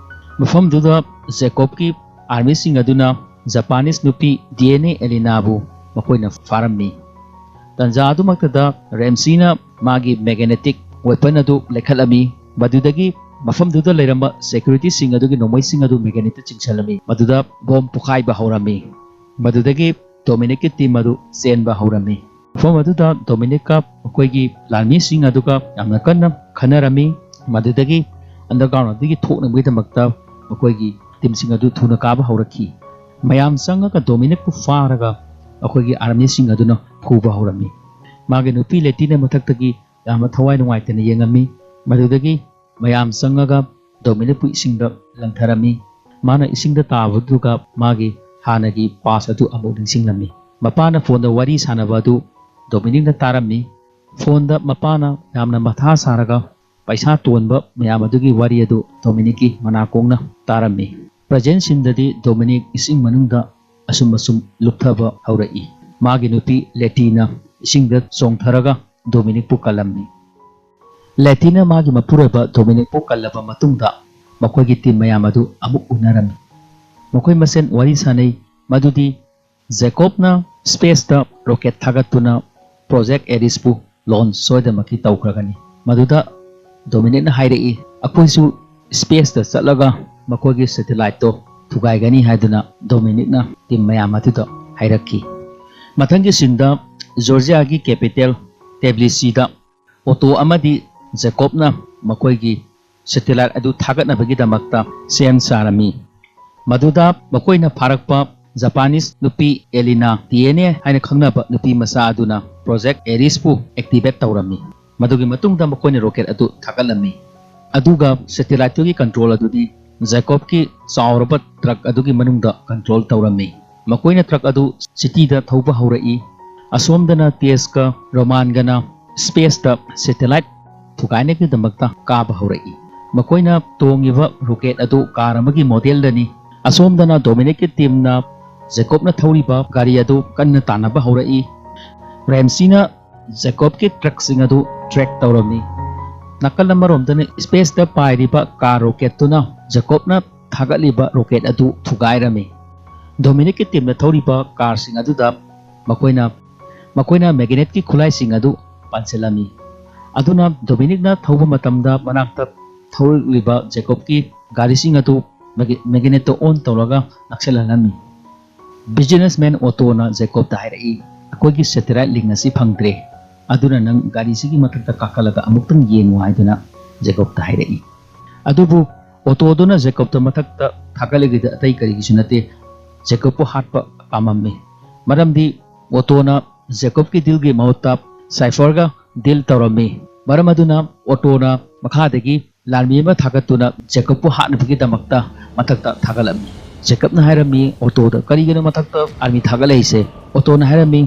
ꯃꯐꯝꯗꯨꯗ ꯖꯦꯀꯣꯕꯀꯤ ꯑꯥꯔꯃꯤꯁꯤꯡ ꯑꯗꯨꯅ ꯖꯄꯥꯅꯤꯁ ꯅꯨꯄꯤ ꯗꯤꯑꯦꯅꯦ ꯑꯦꯂꯤꯅꯥꯕꯨ ꯃꯈꯣꯏꯅ ꯐꯥꯔꯝꯃꯤ꯫ ꯇꯟꯖꯥ ꯑꯗꯨꯃꯛꯇꯗ ꯔꯦꯝꯁꯤꯅ ꯃꯥꯒꯤ ꯃꯦꯒꯅꯦꯇꯤꯛ ꯋꯦꯄꯟ ꯑꯗꯨ ꯂꯩꯈꯠꯂꯝꯃꯤ꯫ ꯃꯗꯨꯗꯒꯤ ꯃꯐꯝꯗꯨꯗ ꯂꯩꯔꯝꯕ ꯁꯦꯀ꯭ꯌꯨꯔꯤꯇꯤꯁꯤꯡ ꯑꯗꯨꯒꯤ ꯅꯣꯡꯃꯩꯁꯤꯡ ꯑꯗꯨ ꯃꯦꯒꯅꯦꯠꯇ ꯆꯤꯡꯁꯤꯜꯂꯝꯃꯤ꯫ ꯃꯗꯨꯗ ꯕꯣꯝ ꯄꯣꯈꯥꯏꯕ ꯍꯧꯔꯝꯃꯤ꯫ ꯃꯗꯨꯗꯒꯤ ꯗꯣꯃꯤꯅꯤꯛꯀꯤ ꯇꯤꯝ ꯑꯗꯨ ꯆꯦꯟꯕ ꯍꯧꯔꯝꯃꯤ꯫ ꯃꯐꯝ ꯑꯗꯨꯗ ꯗꯣꯃꯤꯅꯤꯛꯀ ꯃꯈꯣꯏꯒꯤ ꯂꯥꯟꯃꯤꯁꯤꯡ ꯑꯗꯨꯒ ꯌꯥꯝꯅ ꯀꯟꯅ ꯈꯟꯅꯔꯝꯃꯤ꯫ ꯃꯗꯨꯗꯒꯤ ꯑꯟꯗꯔꯒ꯭ꯔꯥꯎꯟ ꯑꯗꯨꯒꯤ ꯊꯣꯛꯅꯕꯒꯤꯗꯃꯛꯇ ꯃꯈꯣꯏꯒꯤ ꯇꯤꯝꯁꯤꯡ ꯑꯗꯨ ꯊꯨꯅ ꯀꯥꯕ ꯍꯧꯔꯛꯈꯤ꯫ ꯃꯌꯥꯝ ꯆꯪꯉꯒ ꯗꯣꯃꯤꯅꯤꯛꯄꯨ ꯐꯥꯔꯒ ꯑꯩꯈꯣꯏꯒꯤ ꯑꯥꯔꯃꯤꯁꯤꯡ ꯑꯗꯨꯅ ꯐꯨꯕ ꯍꯧꯔꯝꯃꯤ꯫ ꯃꯥꯒꯤ ꯅꯨꯄꯤ ꯂꯦꯇꯤꯅ ꯃꯊꯛꯇꯒꯤ ꯌꯥꯝꯅ ꯊꯋꯥꯏ ꯅꯨꯡꯉꯥꯏꯇꯅ ꯌꯦꯡꯉꯝꯃꯤ꯫ ꯃꯗꯨꯗꯒꯤ ꯃꯌꯥꯝ ꯆꯪꯉꯒ ꯗꯣꯃꯤꯅꯤꯛꯄꯨ ꯏꯁꯤꯡꯗ ꯂꯪꯊꯔꯝꯃꯤ꯫ ꯃꯥꯅ ꯏꯁꯤꯡꯗ ꯇꯥꯕꯗꯨꯒ ꯃꯥꯒꯤ ꯍꯥꯟꯅꯒꯤ ꯄꯥꯁ ꯑꯗꯨ ꯑꯃꯨꯛ ꯅꯤꯡꯁꯤꯡꯂꯝꯃꯤ꯫ ꯃꯄꯥꯅ ꯐꯣꯟꯗ ꯋꯥꯔꯤ ꯁꯥꯟꯅꯕ ꯑꯗꯨ ꯗꯣꯃꯤꯅꯤꯛꯅ ꯇꯥꯔꯝꯃꯤ꯫ ꯐꯣꯟꯗ ꯃꯄꯥꯅ ꯌꯥꯝꯅ ꯃꯊꯥ ꯁꯥꯔꯒ ꯄꯩꯁꯥ ꯇꯣꯟꯕ ꯃꯌꯥꯝ ꯑꯗꯨꯒꯤ ꯋꯥꯔꯤ ꯑꯗꯨ ꯗꯣꯃꯤꯅꯤꯛꯀꯤ ꯃꯅꯥꯀꯣꯡꯅ ꯇꯥꯔꯝꯃꯤ꯫ ꯄ꯭ꯔꯖꯦꯟ ꯁꯤꯟꯗꯗꯤ ꯗꯣꯃꯤꯅꯤꯛ ꯏꯁꯤꯡ ꯃꯅꯨꯡꯗ ꯑꯁꯨꯝ ꯑꯁꯨꯝ ꯂꯨꯞꯊꯕ ꯍꯧꯔꯛꯏ꯫ ꯃꯥꯒꯤ ꯅꯨꯄꯤ ꯂꯦꯇꯤꯅ ꯏꯁꯤꯡꯗ ꯆꯣꯡꯊꯔꯒ ꯗꯣꯃꯤꯅꯤꯛꯄꯨ ꯀꯜꯂꯝꯃꯤ꯫ ꯂꯦꯇꯤꯅ ꯃꯥꯒꯤ ꯃꯄꯨꯔꯣꯏꯕ ꯗꯣꯃꯤꯅꯤꯛꯄꯨ ꯀꯜꯂꯕ ꯃꯇꯨꯡꯗ ꯃꯈꯣꯏꯒꯤ ꯇꯤꯝ ꯃꯌꯥꯝ ꯑꯗꯨ ꯑꯃꯨꯛ ꯎꯅꯔꯝꯃꯤ꯫ ꯃꯈꯣꯏ ꯃꯁꯦꯟ ꯋꯥꯔꯤ ꯁꯥꯅꯩ ꯃꯗꯨꯗꯤ ꯖꯦꯀꯣꯕꯅ ꯁ꯭ꯄꯦꯁꯇ ꯔꯣꯀꯦꯠ ꯊꯥꯒꯠꯇꯨꯅ ꯄ꯭ꯔꯣꯖꯦꯛ ꯑꯦꯔꯤꯁꯄꯨ ꯂꯣꯟꯆ ꯁꯣꯏꯗꯅꯃꯛꯀꯤ ꯇꯧꯈ꯭ꯔꯒꯅꯤ꯫ ꯃꯗꯨꯗ ꯗꯣꯃꯤꯅꯤꯛꯅ ꯍꯥꯏꯔꯛꯏ, "ꯑꯩꯈꯣꯏꯁꯨ ꯁ꯭ꯄꯦꯁꯇ ꯆꯠꯂꯒ ꯃꯈꯣꯏꯒꯤ ꯁꯦꯇꯦꯂꯥꯏꯠꯇꯣ ꯊꯨꯒꯥꯏꯒꯅꯤ" ꯍꯥꯏꯗꯨꯅ ꯗꯣꯃꯤꯅꯤꯛꯅ ꯇꯤꯝ ꯃꯌꯥꯝ ꯑꯗꯨꯗ ꯍꯥꯏꯔꯛꯈꯤ꯫ ꯃꯊꯪꯒꯤ ꯁꯤꯟꯗ ꯖꯣꯔꯖꯤꯌꯥꯒꯤ ꯀꯦꯄꯤꯇꯦꯜ ꯇꯦꯕ꯭ꯂꯤꯁꯤꯗ ꯑꯣꯇꯣ ꯑꯃꯗꯤ ꯖꯦꯀꯣꯕꯅ ꯃꯈꯣꯏꯒꯤ ꯁꯦꯇꯦꯂꯥꯏꯠ ꯑꯗꯨ ꯊꯥꯒꯠꯅꯕꯒꯤꯗꯃꯛꯇ ꯁꯦꯝ ꯁꯥꯔꯝꯃꯤ꯫ ꯃꯗꯨꯗ ꯃꯈꯣꯏꯅ ꯐꯥꯔꯛꯄ ꯖꯄꯥꯅꯤꯁ ꯅꯨꯄꯤ ꯑꯦꯂꯤꯅꯥ ꯇꯤꯌꯦꯅꯦ ꯍꯥꯏꯅ ꯈꯪꯅꯕ ꯅꯨꯄꯤ ꯃꯆꯥ ꯑꯗꯨꯅ ꯄ꯭ꯔꯣꯖꯦꯛ ꯑꯦꯔꯤꯁꯄꯨ ꯑꯦꯛꯇꯤꯚꯦꯠ ꯇꯧꯔꯝꯃꯤ꯫ ꯃꯗꯨꯒꯤ ꯃꯇꯨꯡꯗ ꯃꯈꯣꯏꯅ ꯔꯣꯀꯦꯠ ꯑꯗꯨ ꯊꯥꯒꯠꯂꯝꯃꯤ꯫ ꯑꯗꯨꯒ ꯁꯦꯇꯦꯂꯥꯏꯠꯇꯨꯒꯤ ꯀꯟꯇ꯭ꯔꯣꯜ ꯑꯗꯨꯗꯤ ꯖꯦꯀꯣꯕꯀꯤ ꯆꯥꯎꯔꯕ ꯇ꯭ꯔꯛ ꯑꯗꯨꯒꯤ ꯃꯅꯨꯡꯗ ꯀꯟꯇ꯭ꯔꯣꯜ ꯇꯧꯔꯝꯃꯤ꯫ ꯃꯈꯣꯏꯅ ꯇ꯭ꯔꯛ ꯑꯗꯨ ꯁꯤꯇꯤꯗ ꯊꯧꯕ ꯍꯧꯔꯛꯏ꯫ ꯑꯁꯣꯝꯗꯅ ꯇꯦꯁꯀ ꯔꯣꯃꯥꯟꯒꯅ ꯁ꯭ꯄꯦꯁꯇ ꯁꯦꯇꯦꯂꯥꯏꯠ ꯊꯨꯒꯥꯏꯅꯕꯒꯤꯗꯃꯛꯇ ꯀꯥꯕ ꯍꯧꯔꯛꯏ꯫ ꯃꯈꯣꯏꯅ ꯇꯣꯡꯉꯤꯕ ꯔꯣꯀꯦꯠ ꯑꯗꯨ ꯀꯥꯔ ꯑꯃꯒꯤ ꯃꯣꯗꯦꯜꯗꯅꯤ꯫ ꯑꯁꯣꯝꯗꯅ ꯗꯣꯃꯤꯅꯤꯛꯀꯤ ꯇꯤꯝꯅ ꯖꯦꯀꯣꯕꯅ ꯊꯧꯔꯤꯕ ꯒꯥꯔꯤ ꯑꯗꯨ ꯀꯟꯅ ꯇꯥꯟꯅꯕ ꯍꯧꯔꯛꯏ꯫ ꯔꯦꯝꯁꯤꯅ ꯖꯦꯀꯣꯕꯀꯤ ꯇ꯭ꯔꯛꯁꯤꯡ ꯑꯗꯨ ꯇ꯭ꯔꯦꯛ ꯇꯧꯔꯝꯃꯤ꯫ ꯅꯥꯀꯜ ꯑꯃꯔꯣꯝꯗꯅ ꯁ꯭ꯄꯦꯁꯇ ꯄꯥꯏꯔꯤꯕ ꯀꯥꯔ ꯔꯣꯀꯦꯠꯇꯨꯅ ꯖꯦꯀꯣꯕꯅ ꯊꯥꯒꯠꯂꯤꯕ ꯔꯣꯀꯦꯠ ꯑꯗꯨ ꯊꯨꯒꯥꯏꯔꯝꯃꯤ꯫ ꯗꯣꯃꯤꯅꯤꯛꯀꯤ ꯇꯤꯝꯅ ꯊꯧꯔꯤꯕ ꯀꯥꯔꯁꯤꯡ ꯑꯗꯨꯗ ꯃꯈꯣꯏꯅ ꯃꯈꯣꯏꯅ ꯃꯦꯒꯅꯦꯠꯀꯤ ꯈꯨꯠꯂꯥꯏꯁꯤꯡ ꯑꯗꯨ ꯄꯥꯟꯁꯤꯜꯂꯝꯃꯤ꯫ ꯑꯗꯨꯅ ꯗꯣꯃꯤꯅꯤꯛꯅ ꯊꯧꯕ ꯃꯇꯝꯗ ꯃꯅꯥꯛꯇ ꯊꯧꯔꯛꯂꯤꯕ ꯖꯦꯀꯣꯕꯀꯤ ꯒꯥꯔꯤꯁꯤꯡ ꯑꯗꯨ ꯃꯦꯒ-, ꯃꯦꯒꯅꯦꯠꯇ ꯑꯣꯟ ꯇꯧꯔꯒ ꯅꯛꯁꯤꯜꯍꯜꯂꯝꯃꯤ꯫ ꯕꯤꯖꯤꯅꯦꯁꯃꯦꯟ ꯑꯣꯇꯣꯅ ꯖꯦꯀꯣꯕꯇ ꯍꯥꯏꯔꯛꯏ, "ꯑꯩꯈꯣꯏꯒꯤ ꯁꯦꯇꯦꯂꯥꯏꯠ ꯂꯤꯡ ꯑꯁꯤ ꯐꯪꯗ꯭ꯔꯦ, ꯑꯗꯨꯅ ꯅꯪ ꯒꯥꯔꯤꯁꯤꯒꯤ ꯃꯊꯛꯇ ꯀꯥꯈꯠꯂꯒ ꯑꯃꯨꯛꯇꯪ ꯌꯦꯡꯉꯨ" ꯍꯥꯏꯗꯨꯅ ꯖꯦꯀꯣꯕꯇ ꯍꯥꯏꯔꯛꯏ꯫ ꯑꯗꯨꯕꯨ ꯑꯣꯇꯣꯗꯨꯅ ꯖꯦꯀꯣꯕꯇ ꯃꯊꯛꯇ ꯊꯥꯒꯠꯂꯤꯗꯨꯗ ꯑꯇꯩ ꯀꯔꯤꯒꯤꯁꯨ ꯅꯠꯇꯦ, ꯖꯦꯀꯣꯕꯄꯨ ꯍꯥꯠꯄ ꯄꯥꯝꯃꯝꯃꯤ꯫ ꯃꯔꯝꯗꯤ ꯑꯣꯇꯣꯅ ꯖꯦꯀꯣꯕꯀꯤ ꯗꯤꯜꯒꯤ ꯃꯍꯨꯠꯇ ꯁꯥꯏꯐꯔꯒ ꯗꯤꯜ ꯇꯧꯔꯝꯃꯤ꯫ ꯃꯔꯝ ꯑꯗꯨꯅ ꯑꯣꯇꯣꯅ ꯃꯈꯥꯗꯒꯤ ꯂꯥꯟꯃꯤ ꯑꯃ ꯊꯥꯒꯠꯇꯨꯅ ꯖꯦꯀꯣꯕꯄꯨ ꯍꯥꯠꯅꯕꯒꯤꯗꯃꯛꯇ ꯃꯊꯛꯇ ꯊꯥꯒꯠꯂꯝꯃꯤ꯫ ꯖꯦꯀꯣꯕꯅ ꯍꯥꯏꯔꯝꯃꯤ, "ꯑꯣꯇꯣꯗ ꯀꯔꯤꯒꯤꯅꯣ ꯃꯊꯛꯇ ꯑꯥꯔꯃꯤ ꯊꯥꯒꯠꯂꯛꯏꯁꯦ?" ꯑꯣꯇꯣꯅ ꯍꯥꯏꯔꯝꯃꯤ,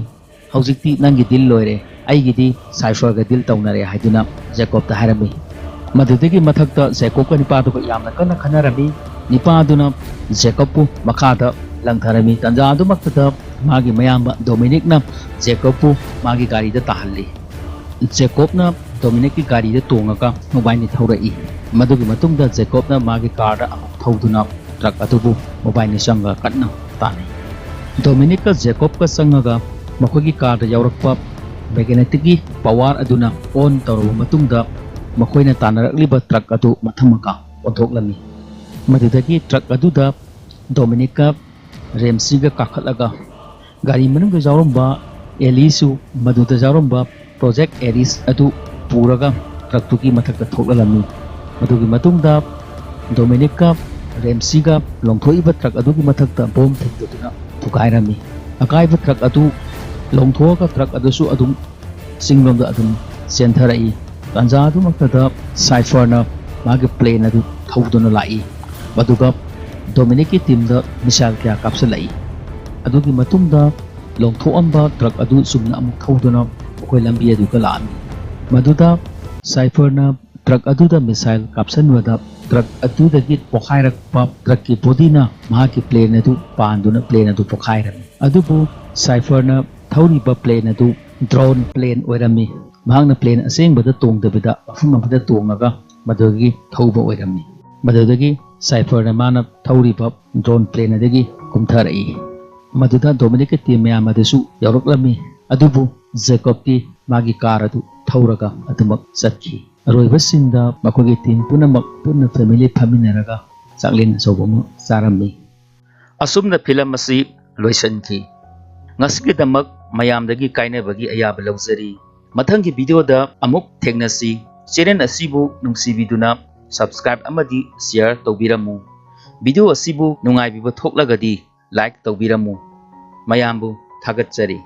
"ꯍꯧꯖꯤꯛꯇꯤ ꯅꯪꯒꯤ ꯗꯤꯜ ꯂꯣꯏꯔꯦ, ꯑꯩꯒꯤꯗꯤ ꯁꯥꯏꯐꯔꯒ ꯗꯤꯜ ꯇꯧꯅꯔꯦ" ꯍꯥꯏꯗꯨꯅ ꯖꯦꯀꯣꯕꯇ ꯍꯥꯏꯔꯝꯃꯤ꯫ ꯃꯗꯨꯗꯒꯤ ꯃꯊꯛꯇ ꯖꯦꯀꯣꯕꯀ ꯅꯤꯄꯥꯗꯨꯒ ꯌꯥꯝꯅ ꯀꯟꯅ ꯈꯟꯅꯔꯝꯃꯤ꯫ ꯅꯤꯄꯥꯗꯨꯅ ꯖꯦꯀꯣꯕꯄꯨ ꯃꯈꯥꯗ ꯂꯪꯊꯔꯝꯃꯤ꯫ ꯇꯟꯖꯥ ꯑꯗꯨꯃꯛꯇꯗ ꯃꯥꯒꯤ ꯃꯌꯥꯝꯕ ꯗꯣꯃꯤꯅꯤꯛꯅ ꯖꯦꯀꯣꯕꯄꯨ ꯃꯥꯒꯤ ꯒꯥꯔꯤꯗ ꯇꯥꯍꯜꯂꯤ꯫ ꯖꯦꯀꯣꯕꯅ ꯗꯣꯃꯤꯅꯤꯛꯀꯤ ꯒꯥꯔꯤꯗ ꯇꯣꯡꯉꯒ ꯃꯕꯥꯏꯅꯤ ꯊꯧꯔꯛꯏ꯫ ꯃꯗꯨꯒꯤ ꯃꯇꯨꯡꯗ ꯖꯦꯀꯣꯕꯅ ꯃꯥꯒꯤ ꯀꯥꯔꯗ ꯑꯃꯨꯛ ꯊꯧꯗꯨꯅ ꯇ꯭ꯔꯛ ꯑꯗꯨꯕꯨ ꯃꯕꯥꯏꯅꯤ ꯆꯪꯉꯒ ꯀꯟꯅ ꯇꯥꯟꯅꯩ꯫ ꯗꯣꯃꯤꯅꯤꯛꯀ ꯖꯦꯀꯣꯕꯀ ꯆꯪꯉꯒ ꯃꯈꯣꯏꯒꯤ ꯀꯥꯔꯗ ꯌꯥꯎꯔꯛꯄ ꯃꯦꯒꯅꯦꯇꯤꯛꯀꯤ ꯄꯋꯥꯔ ꯑꯗꯨꯅ ꯑꯣꯟ ꯇꯧꯔꯕ ꯃꯇꯨꯡꯗ ꯃꯈꯣꯏꯅ ꯇꯥꯟꯅꯔꯛꯂꯤꯕ ꯇ꯭ꯔꯛ ꯑꯗꯨ ꯃꯊꯪ ꯃꯈꯥ ꯑꯣꯟꯊꯣꯛꯂꯝꯃꯤ꯫ ꯃꯗꯨꯗꯒꯤ ꯇ꯭ꯔꯛ ꯑꯗꯨꯗ ꯗꯣꯃꯤꯅꯤꯛꯀ ꯔꯦꯝꯁꯤꯒ ꯀꯥꯈꯠꯂꯒ ꯒꯥꯔꯤ ꯃꯅꯨꯡꯗ ꯌꯥꯎꯔꯝꯕ ꯑꯦꯂꯤꯁꯨ ꯃꯗꯨꯗ ꯌꯥꯎꯔꯝꯕ ꯄ꯭ꯔꯣꯖꯦꯛ ꯑꯦꯔꯤꯁ ꯑꯗꯨ ꯄꯨꯔꯒ ꯇ꯭ꯔꯛꯇꯨꯒꯤ ꯃꯊꯛꯇ ꯊꯣꯛꯂꯛꯂꯝꯃꯤ꯫ ꯃꯗꯨꯒꯤ ꯃꯇꯨꯡꯗ ꯗꯣꯃꯤꯅꯤꯛꯀ ꯔꯦꯝꯁꯤꯒ ꯂꯣꯡꯊꯣꯛꯏꯕ ꯇ꯭ꯔꯛ ꯑꯗꯨꯒꯤ ꯃꯊꯛꯇ ꯕꯣꯝ ꯊꯤꯟꯗꯗꯨꯅ ꯊꯨꯒꯥꯏꯔꯝꯃꯤ꯫ ꯑꯀꯥꯏꯕ ꯇ꯭ꯔꯛ ꯑꯗꯨ ꯂꯣꯡꯊꯣꯛꯑꯒ ꯇ꯭ꯔꯛ ꯑꯗꯨꯁꯨ ꯑꯗꯨꯝ ꯆꯤꯡꯂꯣꯝꯗ ꯑꯗꯨꯝ ꯆꯦꯟꯊꯔꯛꯏ꯫ ꯇꯥꯟꯖꯥ ꯑꯗꯨꯃꯛꯇꯗ ꯁꯥꯏꯐꯔꯅ ꯃꯥꯒꯤ ꯄ꯭ꯂꯦꯟ ꯑꯗꯨ ꯊꯧꯗꯨꯅ ꯂꯥꯛꯏ꯫ ꯃꯗꯨꯒ ꯗꯣꯃꯤꯅꯤꯛꯀꯤ ꯇꯤꯝꯗ ꯃꯤꯁꯥꯏꯜ ꯀꯌꯥ ꯀꯥꯞꯁꯤꯜꯂꯛꯏ꯫ ꯑꯗꯨꯒꯤ ꯃꯇꯨꯡꯗ ꯂꯣꯡꯊꯣꯛꯑꯝꯕ ꯇ꯭ꯔꯛ ꯑꯗꯨ ꯆꯨꯝꯅ ꯑꯃꯨꯛ ꯊꯧꯗꯨꯅ ꯃꯈꯣꯏ ꯂꯝꯕꯤ ꯑꯗꯨꯒ ꯂꯥꯛꯑꯝꯃꯤ꯫ ꯃꯗꯨꯗ ꯁꯥꯏꯐꯔꯅ ꯇ꯭ꯔꯛ ꯑꯗꯨꯗ ꯃꯤꯁꯥꯏꯜ ꯀꯥꯞꯁꯤꯟꯕꯗ ꯇ꯭ꯔꯛ ꯑꯗꯨꯗꯒꯤ ꯄꯣꯈꯥꯏꯔꯛꯄ ꯇ꯭ꯔꯛꯀꯤ ꯕꯣꯗꯤꯅ ꯃꯍꯥꯛꯀꯤ ꯄ꯭ꯂꯦꯟ ꯑꯗꯨ ꯄꯥꯟꯗꯨꯅ ꯄ꯭ꯂꯦꯟ ꯑꯗꯨ ꯄꯣꯈꯥꯏꯔꯝꯃꯤ꯫ ꯑꯗꯨꯕꯨ ꯁꯥꯏꯐꯔꯅ ꯊꯧꯔꯤꯕ ꯄ꯭ꯂꯦꯟ ꯑꯗꯨ drone plane ꯑꯣꯏꯔꯝꯃꯤ꯫ ꯃꯍꯥꯛꯅ plane ꯑꯁꯦꯡꯕꯗ ꯇꯣꯡꯗꯕꯤꯗ ꯃꯐꯝ ꯑꯃꯗ ꯇꯣꯡꯉꯒ ꯃꯗꯨꯗꯒꯤ ꯊꯧꯕ ꯑꯣꯏꯔꯝꯃꯤ꯫ ꯃꯗꯨꯗꯒꯤ Cypherꯅ ꯃꯥꯅ ꯊꯧꯔꯤꯕ drone plane ꯑꯗꯒꯤ ꯀꯨꯝꯊꯔꯛꯏ꯫ ꯃꯗꯨꯗ Dominicꯀꯤ team ꯃꯌꯥꯝ ꯑꯗꯨꯁꯨ ꯌꯥꯎꯔꯛꯂꯝꯃꯤ꯫ ꯑꯗꯨꯕꯨ Jacobꯇꯤ ꯃꯥꯒꯤ car ꯑꯗꯨ ꯊꯧꯔꯒ ꯑꯗꯨꯃꯛ ꯆꯠꯈꯤ꯫ ꯑꯔꯣꯏꯕ sceneꯗ ꯃꯈꯣꯏꯒꯤ team ꯄꯨꯝꯅꯃꯛ ꯄꯨꯟꯅ family ꯐꯝꯃꯤꯟꯅꯔꯒ ꯆꯥꯛꯂꯦꯟ ꯑꯆꯧꯕ ꯑꯃ ꯆꯥꯔꯝꯃꯤ꯫ ꯑꯁꯨꯝꯅ film ꯑꯁꯤ ꯂꯣꯏꯁꯤꯟꯈꯤ꯫ ꯉꯁꯤꯒꯤꯗꯃꯛ ꯃꯌꯥꯝꯗꯒꯤ ꯀꯥꯏꯅꯕꯒꯤ ꯑꯌꯥꯕ ꯂꯧꯖꯔꯤ꯫ ꯃꯊꯪꯒꯤ videoꯗ ꯑꯃꯨꯛ ꯊꯦꯡꯅꯁꯤ꯫ Channel ꯑꯁꯤꯕꯨ ꯅꯨꯡꯁꯤꯕꯤꯗꯨꯅ subscribe ꯑꯃꯗꯤ share ꯇꯧꯕꯤꯔꯝꯃꯨ꯫ Video ꯑꯁꯤꯕꯨ ꯅꯨꯡꯉꯥꯏꯕꯤꯕ ꯊꯣꯛꯂꯒꯗꯤ like ꯇꯧꯕꯤꯔꯝꯃꯨ꯫ ꯃꯌꯥꯝꯕꯨ ꯊꯥꯒꯠꯆꯔꯤ꯫